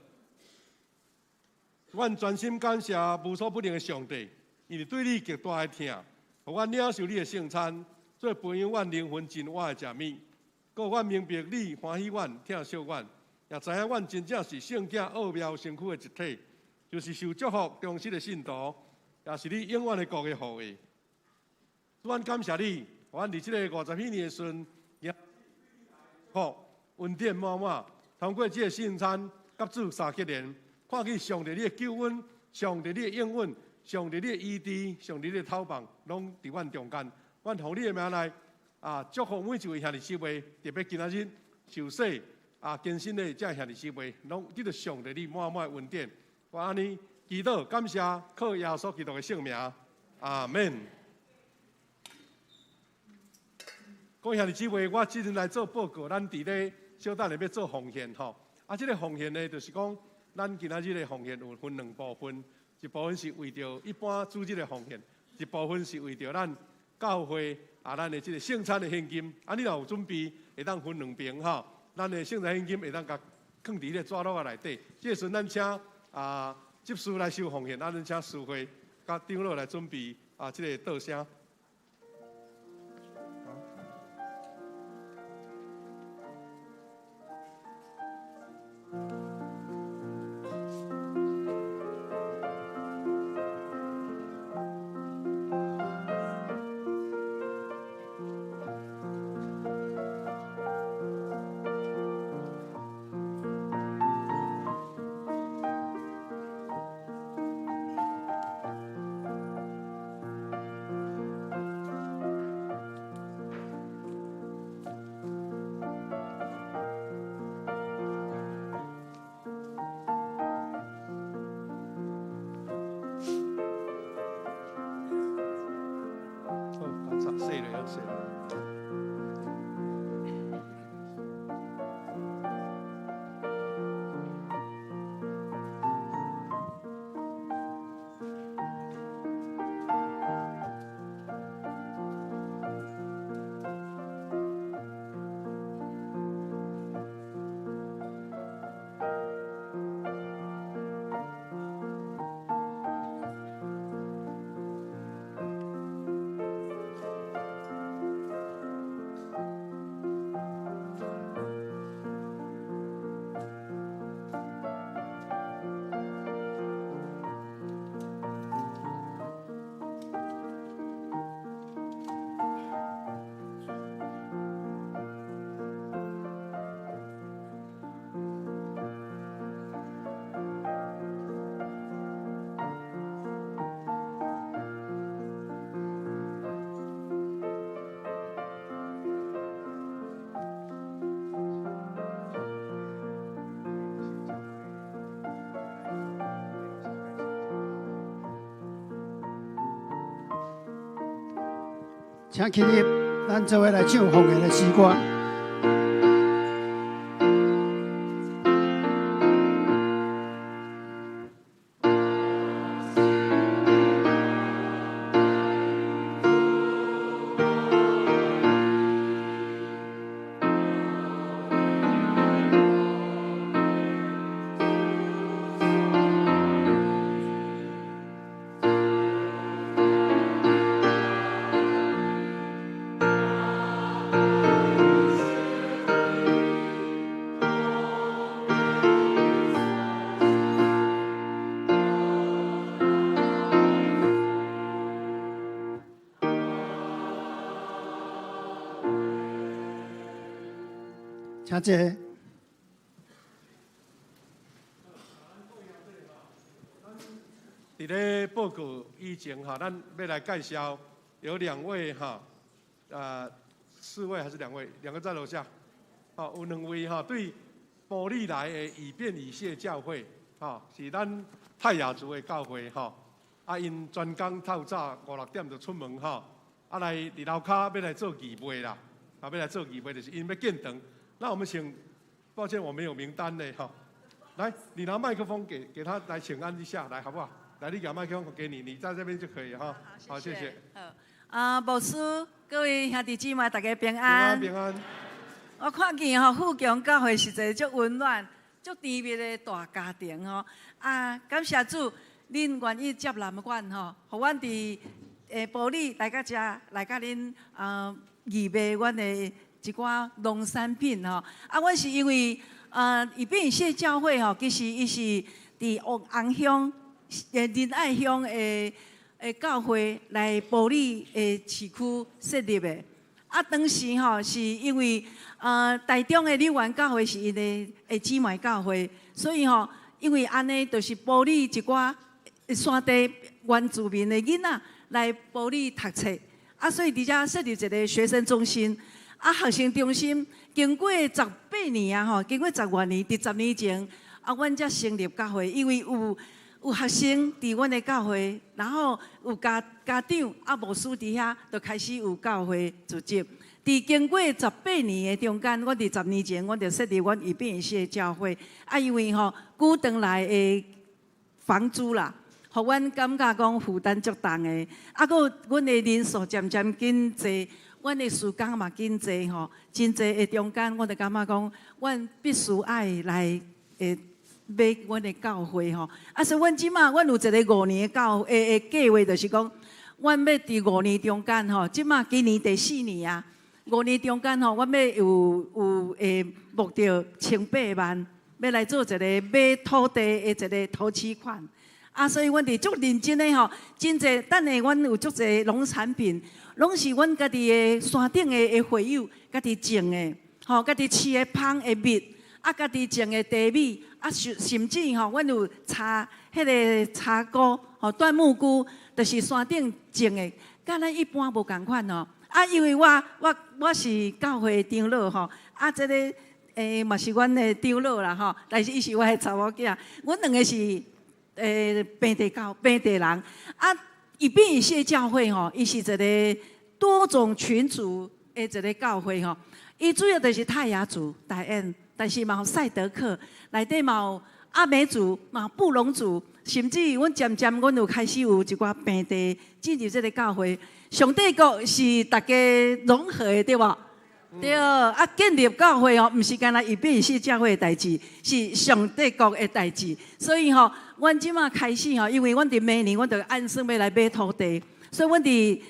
阮專心感謝無所不能的上帝，因為對你極大的疼，予阮領受你的聖餐，做培養阮靈魂真活的食物。閣予阮明白你歡喜阮、疼惜阮，也知影阮真正是聖潔奧妙身軀的一體，就是受祝福忠實的信徒，也是你永遠的國的後裔。阮感謝你，予阮佇這个50禧年的時陣，福恩典滿滿，通過這个聖餐，佮主三結連，看見上帝你的救恩，上帝你的應允，上帝你的醫治，上帝你的透望，攏佇阮中間。阮奉你的名來，啊，祝福每一位兄弟姊妹，特別今仔日受洗啊、更新的這兄弟姊妹，攏得著上帝你滿滿的恩典。我按呢祈禱感謝，靠耶穌基督的聖名，阿門。各位兄弟姊妹，我這陣來做報告，咱佇咧小等下欲做奉獻吼。啊，這个奉獻呢，就是講咱今仔日的奉獻有分兩部分，一部分是為著一般主日的奉獻，一部分是為著咱教會啊，咱的這个聖餐的獻金。啊，你若有準備，會當分兩邊吼。咱的聖餐獻金會當共囥佇彼個紙篓仔內底。這個時陣，咱請啊執事來收奉獻，啊，咱請司會佮長老來準備啊，這个桌聲。請起立，咱做伙來唱奉獻的詩歌。請坐。佇咧報告以前哈，咱欲來介紹有兩位哈，四位還是兩位？兩個在樓下。好，有兩位哈，對埔里來的以便以謝教會，哈，是咱泰雅族的教會哈。啊，𪜶專工透早五六點就出門哈，啊來佇樓跤欲來做義賣啦，啊欲來做義賣，就是𪜶欲建堂。那我們請，抱歉我沒有名單呢哈。來，你拿麥克風給他來請安一下，來好不好？來，你給麥克風給你，你在這邊就可以哈。好，謝謝。好，啊，牧師，各位兄弟姊妹，大家平安。平安。我看見吼，富強教會是一个足溫暖、足甜蜜的大家庭吼。啊，感謝主，恁願意接納阮吼，予阮佇埔里來到遮，來佮恁義賣阮的一寡農產品吼。啊，阮是因為以便以謝教會吼，其實伊是佇紅鄉、仁愛鄉的教會來埔里的市區設立的。啊，當時吼是因為台中的柳園教會是𪜶的姊妹教會，所以吼因為按呢，就是埔里一寡山地原住民的囡仔來埔里讀冊，啊，所以佇遮設立一個學生中心。啊，學生中心經過18年啊，吼，經過十外年，佇10年前，啊，阮才成立教會，因為有學生佇阮的教會，然後有家長啊牧師佇遐，就開始有教會組織。佇經過十八年的中間，阮佇十年前，阮就設立阮伊變異的教會。啊，因為吼，久長來的房租啦，予阮感覺講負擔足重的。啊，閣阮的人數漸漸緊濟。阮的事工嘛緊濟吼，真濟的中間，我就感覺講，阮必須愛來會買阮的教會吼。啊，所以阮這馬阮有一個五年的教會的計劃，就是講，阮欲佇五年中間吼，這馬今年第四年啊，五年中間吼，阮欲有會募著千八萬，欲來做一個買土地的一個頭期款。啊，所以阮佇足認真的吼，真濟等下阮有足濟農產品，攏是阮家己的山頂的會友家己種的，吼，家己飼的蜂的蜜，啊，家己種的茶米，啊，甚至吼，阮有茶，彼个茶菇，吼，椴木菇，就是山頂種的，佮咱一般無仝款哦。啊，因為我是教會長老吼，啊，這个嘛是阮的長老啦吼，但是伊是我的查某囝，阮兩個是平地教平地人啊，伊變異系教會吼，伊是一個多種群族的一個教會吼。伊主要就是泰雅族、台語，但是嘛有賽德克，內底嘛有阿美族、嘛布農族，甚至阮漸漸阮有開始有一寡平地進入這个教會。上帝國是大家融合的，對無？對啊，建立教會哦，毋是干焦伊變異系教會的代誌，是上帝國的代誌。所以吼，阮這馬開始吼，因為阮佇明年，阮就按算欲來買土地，所以阮佇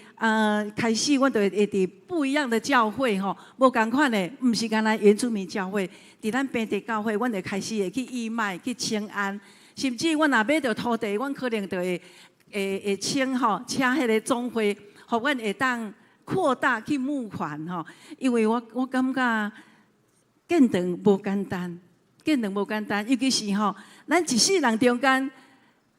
開始，阮就會佇不一樣的教會吼，無仝款的，毋是干焦原住民教會，佇咱平地教會，阮就開始會去義賣、去請安，甚至阮若買著土地，阮可能就會請吼，請彼个總會，予阮會當擴大去募款吼，因為我感覺建堂無簡單，建堂無簡單，尤其是吼，咱一世人中間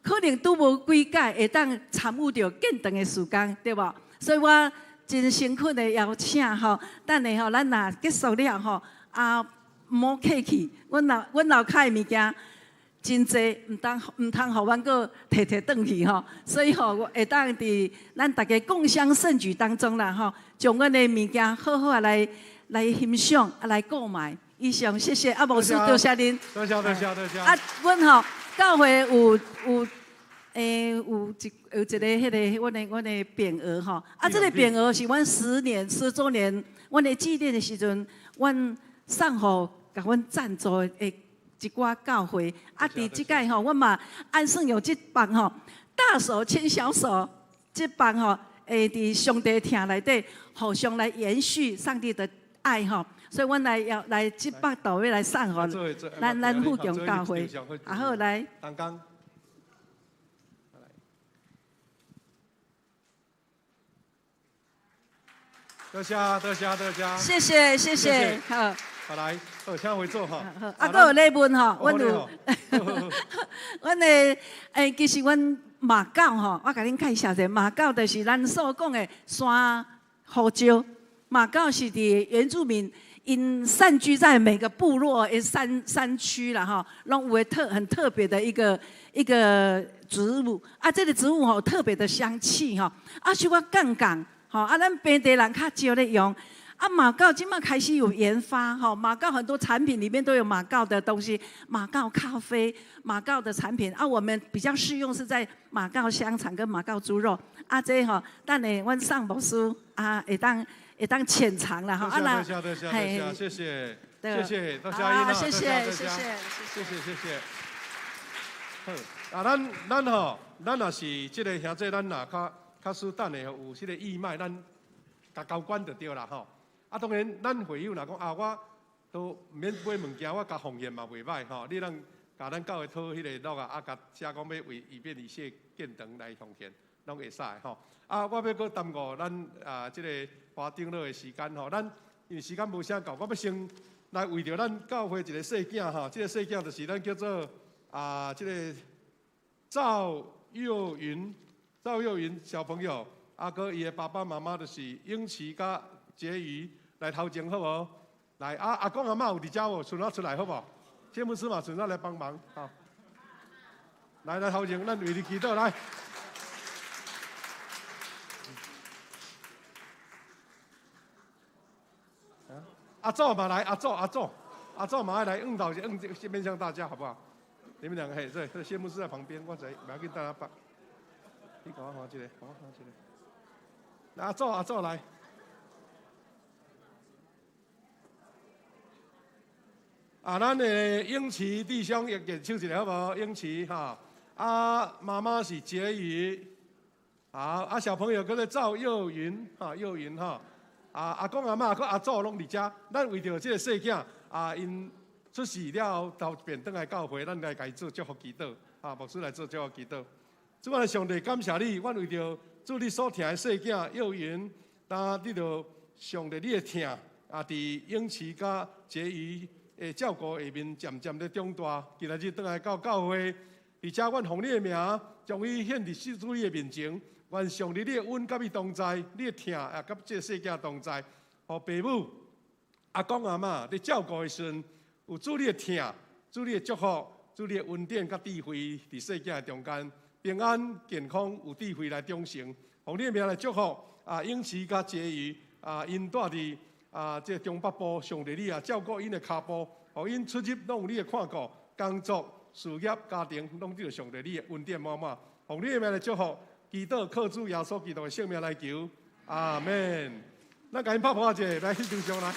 可能拄無幾擺會當參與著建堂的事工，對無？所以我真誠懇的邀請吼，等下吼，咱若結束了吼，啊，毋好客氣，阮樓跤的物件真濟，毋通予阮閣提提轉去吼，所以吼，會當佇咱大家共襄盛舉當中啦吼，將阮的物件好好啊來欣賞啊來購買。以上，謝謝啊，牧師多謝恁。多謝多謝多謝。啊，阮吼教會有一個彼个阮的匾額吼，啊，這个匾額是阮10週年阮的紀念的時陣，阮送予共阮贊助的一寡教會。啊，佇這擺吼，阮嘛按算用這棒吼，大手牽小手，這棒吼，會佇上帝疼內底，互相來延續上帝的愛吼。所以，阮來要來這百度欲來送予咱富強教會。啊好來。多謝多謝多謝。謝謝謝謝，好。好來，好，請回座哈。啊，閣有禮物吼，阮有。阮的其實阮馬告吼，我共恁介紹者，馬告就是咱所講的山胡椒。馬告是佇原住民，𪜶散居在每個部落的山區啦吼，攏有很特別的一個植物。啊，這个植物吼特別的香氣吼，啊，小可槓槓吼，啊，咱平地人較少咧用。啊，馬告這馬開始有研發吼，馬告很多產品裡面都有馬告的東西，馬告咖啡、馬告的產品。啊，我們比較適用是在馬告香腸跟馬告豬肉。啊，這吼，等下阮宋牧師啊，會當淺嘗啦吼。啊，多謝多謝多謝，謝謝，謝謝，多謝阿姨，謝謝謝謝謝謝謝謝。好，啊，咱吼，咱若是這个兄弟，咱若較使等下有這個義賣，咱共交關就對啦吼。啊，當然，咱會友若講啊，我都毋免買物件，我共奉獻嘛袂䆀吼。你通共咱教會討彼个落啊，啊，共寫講欲為伊變異系建堂來奉獻，攏會使吼。啊，我欲閣耽誤咱啊，這个華長老的時間吼。咱因為時間無啥夠，我欲先來為著咱教會一个細囝吼，這个細囝就是咱叫做啊，這个趙幼雲，趙幼雲小朋友，啊，閣伊的爸爸媽媽就是永琪佮婕妤來頭前好無？來，啊，阿公阿嬤有佇遮無？順仔出來好無？謝牧師嘛，順仔來幫忙，好。來來頭前，咱為你祈禱來。阿祖嘛來，阿祖阿祖阿祖嘛愛來，應頭應先面向大家好不好？你們兩個嘿，對，謝牧師在旁邊，我知，不要緊，等下放。你共我看一下，共我看一下。阿祖阿祖來。啊，咱的永琪弟兄也舉手一下好無？永琪哈，啊，媽媽是婕妤，好，啊，小朋友叫做趙幼雲，哈，幼雲哈，啊，阿公阿嬤佮阿祖攏佇遮，咱為著這個細囝啊，𪜶出世了後，頭便轉來教會，咱來共伊做祝福祈禱，啊，牧師來做祝福祈禱。主啊，上帝感謝你，阮為著主你所疼的細囝幼雲，當得著上帝你的疼，啊，佇永琪佮婕妤的照顧下面，漸漸咧長大。今仔日轉來到教會，而且阮奉你的名，將伊獻佇主你的面前。願上帝你的恩佮伊同在，你的疼也佮這個細囝同在。予爸母、阿公阿嬤佇照顧的時陣，有主你的疼、主你的祝福、主你的恩典佮智慧，佇細囝的中間，平安健康，有智慧來長成。奉你的名來祝福啊，永琪佮婕妤啊，𪜶住佇啊，這個中北部，上帝你啊照顧𪜶的跤步，予𪜶出入攏有你的看顧，工作、事業、家庭，攏得著上帝你的恩典滿滿。奉你的名來祝福，祈禱靠主耶穌基督的聖名來求，阿門。咱共𪜶拍噗仔一下，來翕張相來。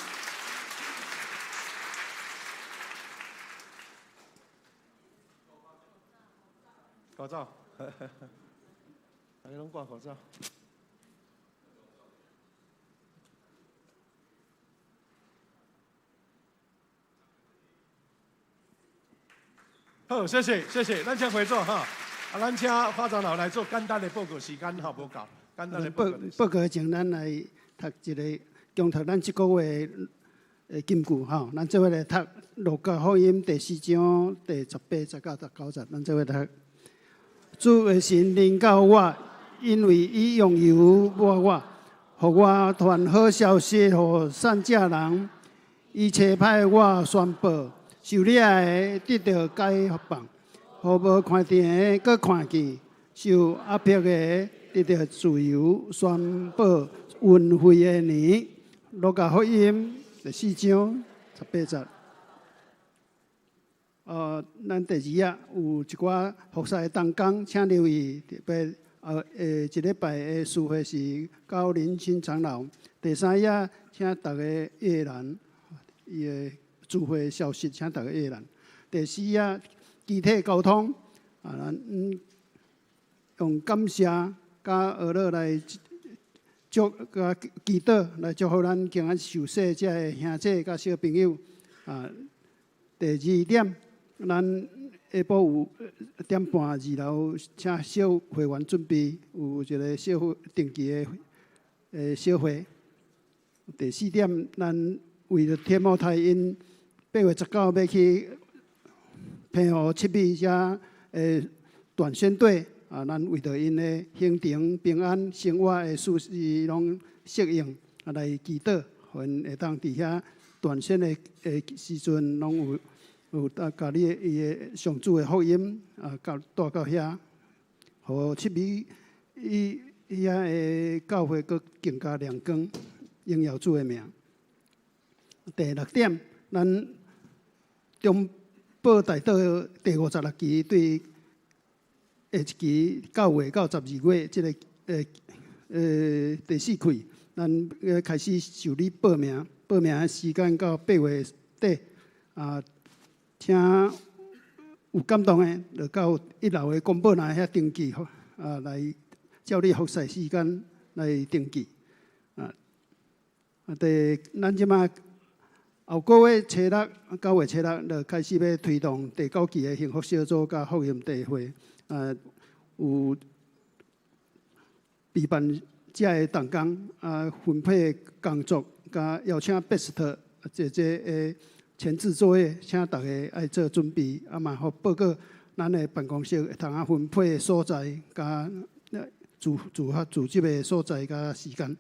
口罩，大家攏掛口罩。好，謝謝謝謝，咱請回座哈。啊，咱請發長老來做簡單的報告，時間哈無夠，簡單的報告。報告前，咱來讀一个，恭讀咱這個月的金句吼。咱做伙來讀《路加福音》第四章第十八節到十九節，咱做伙讀。主的神臨到我，因為伊用油抹我，予我傳好消息予散者人。伊差派我宣布受掠的得著解放，予無看見的閣看見，受壓迫的得著自由，宣布恩惠的年。路加福音第四章十八節。咱第二頁有一寡服侍的同工，請留意，特別下一禮拜的司會是高林新長老。第三頁，請逐家閱覽伊的聚會消息，請逐家閱覽。第四頁，肢體溝通，啊，咱用感謝佮呵咾來祝佮祈禱來祝福咱今仔受洗這个兄姊佮小朋友。啊，第二點。咱下晡有點半二樓，請小會員準備有一個小會定期的小會。第四點，咱為著天母太𪜶8月19要去澎湖七美遮的短宣隊啊，咱為著𪜶的行程平安、生活的事事攏適應啊，來祈禱，予𪜶會當佇遐斷宣的時陣攏有。有帶共你的伊的上主的福音啊，到帶到遐，予七美伊遐的教會閣更加亮光，榮耀主的名。第六點，咱中寶大道第56期對下一期9月到12月這个第四季，咱開始受理報名，報名的時間到8月底啊。請有感動的，就到一樓的公布欄遐登記，啊，來照你服侍時間來登記。啊，咱這馬後個月初六、9月初六就開始欲推動第九期的幸福小組佮福音聚會。啊，有備辦遮的同工啊，分配工作，佮邀請 Best 姐姐的前置作業，請逐家愛做準備，啊嘛予報告咱的辦公室會通啊分配所在，佮住住住這个所在佮时间。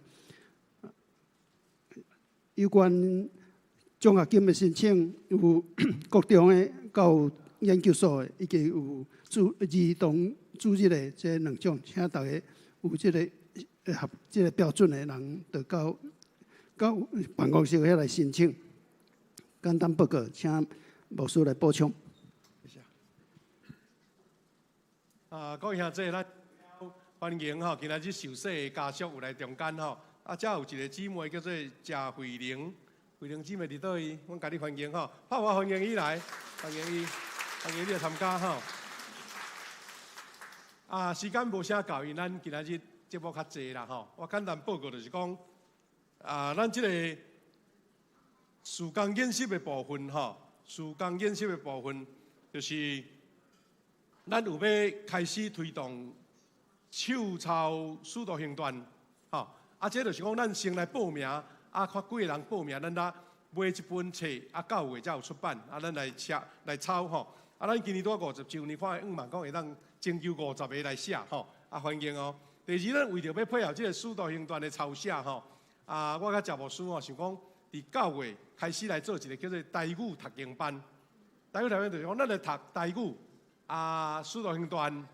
有关奖学金的申请，有国中的，佮有研究所的，以及有主儿童主日的这两种，请大家有这个合这个标准的人，就到到办公室遐来申请。简单报告，请牧师来补充。谢谢。啊，各位兄弟，咱欢迎吼，今仔日受洗的家属有来中间吼。啊，遮有一个姊妹叫做谢慧玲，慧玲姊妹伫佗位？阮共你欢迎吼，拍我欢迎伊来，欢迎伊，欢迎你来参加吼。啊，时间无啥够，因咱今仔日节目较济啦吼。我简单报告就是讲，啊，咱这个事工研习的部分吼，事工研习的部分就是咱有欲开始推动手抄使徒行传，吼。啊，这就是讲，咱先来报名，啊，看几个人报名，咱来买一本册，啊，9月才有出版，啊，咱来写来抄吼。啊，咱今年拄50周年，看向望讲会当征求50个来写吼，啊，欢迎哦。第二，咱为著欲配合这个使徒行传的抄写吼，啊，我佮谢牧师吼想讲，伫9月开始来做一个叫做台语读经班。台语读经班就是讲，咱来读台语，啊，使徒行传，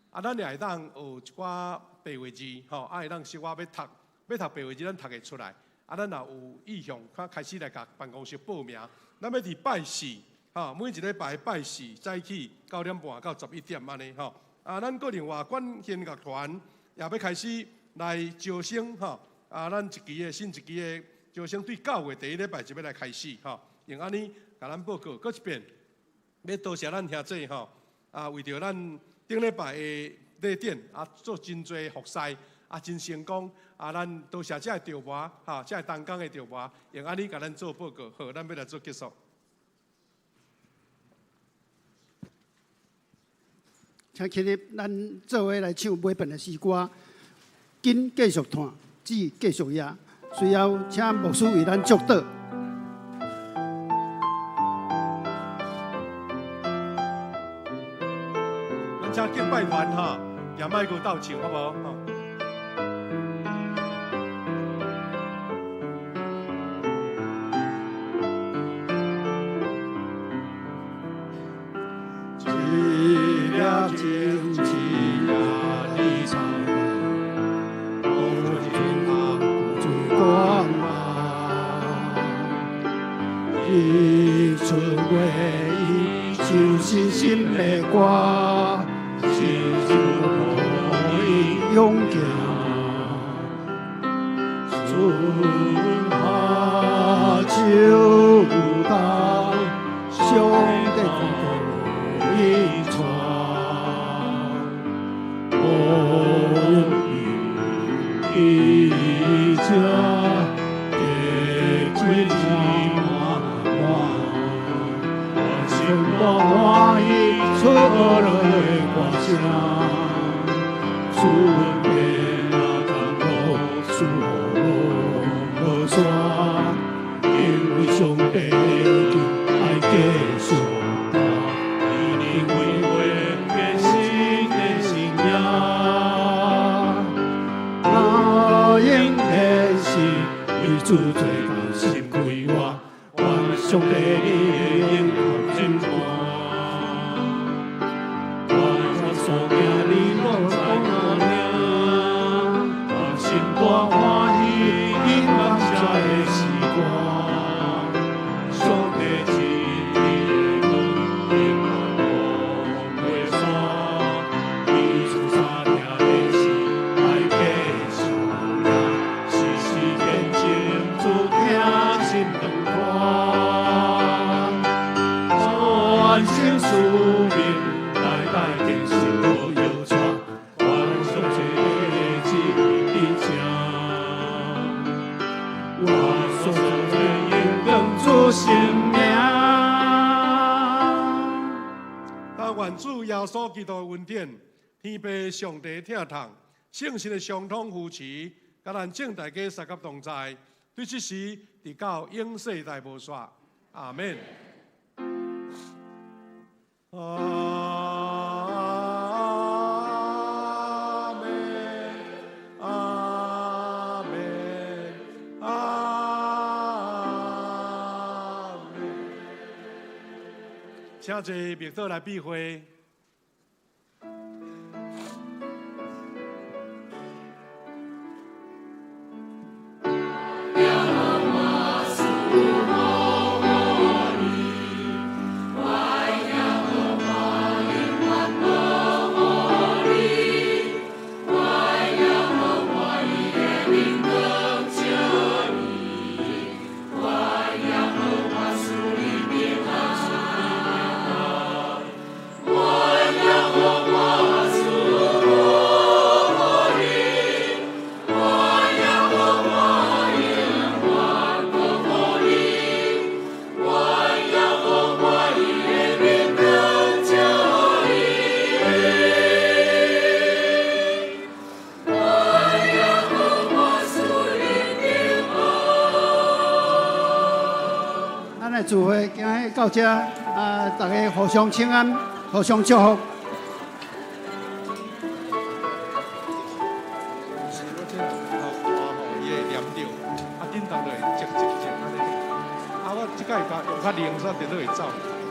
啊，咱也会当学一寡白话字吼，啊，会当小可欲读。欲读白话字，咱读会出来。啊，咱若有意向，较开始来共办公室报名。咱欲伫拜四，吼，每一礼拜拜四早起9点半到11点按呢吼。啊，咱阁另外管弦乐团也欲开始来招生吼。啊，咱一期的新一期的招生对9月第一礼拜就欲来开始吼。用按呢共咱报告，阁一遍，欲多谢咱兄弟吼。啊，为著咱顶礼拜的礼典啊，做真济服侍。啊，真成功！啊，咱多谢这个调播，哈，这个同工的调播，用按呢共咱做报告，好，咱欲来做结束。请起立，咱做伙来唱尾份的诗歌，紧继续叹，主继续也。随后，请牧师为咱祝祷。咱请敬拜团哈，也莫阁斗唱，好无？吼。日出月伊唱新新的歌，是就予伊勇行。春夏秋冬，上帝看顾伊带，无伊这过几我欢喜出落的歌声，春天啊，甘露树拢无散，因为上帝已经爱继续带，伊为的新的生命，那应天是为主做工心开活，愿上帝你的恩福充满。心大欢喜，因感谢的诗歌，上帝亲爱的光，永远拢袂散。伊出三听的是爱继续也，时时见证主听心长看，全心使命，代代坚守无摇掣，愿上帝的旨意伫这。我所做荣光主圣名。但愿主耶稣基督的恩典、天父上帝疼痛、圣神的相通扶持，佮咱众大家三甲同在，对这时直到永世代无煞。阿们。阿们。請坐默禱來閉會。咱的聚會今日到這，啊，大家互相請安，互相祝福。是我這人頭歌吼，伊會黏著，啊，振動就會積積積按呢。啊，我這擺用較靈，煞就會走。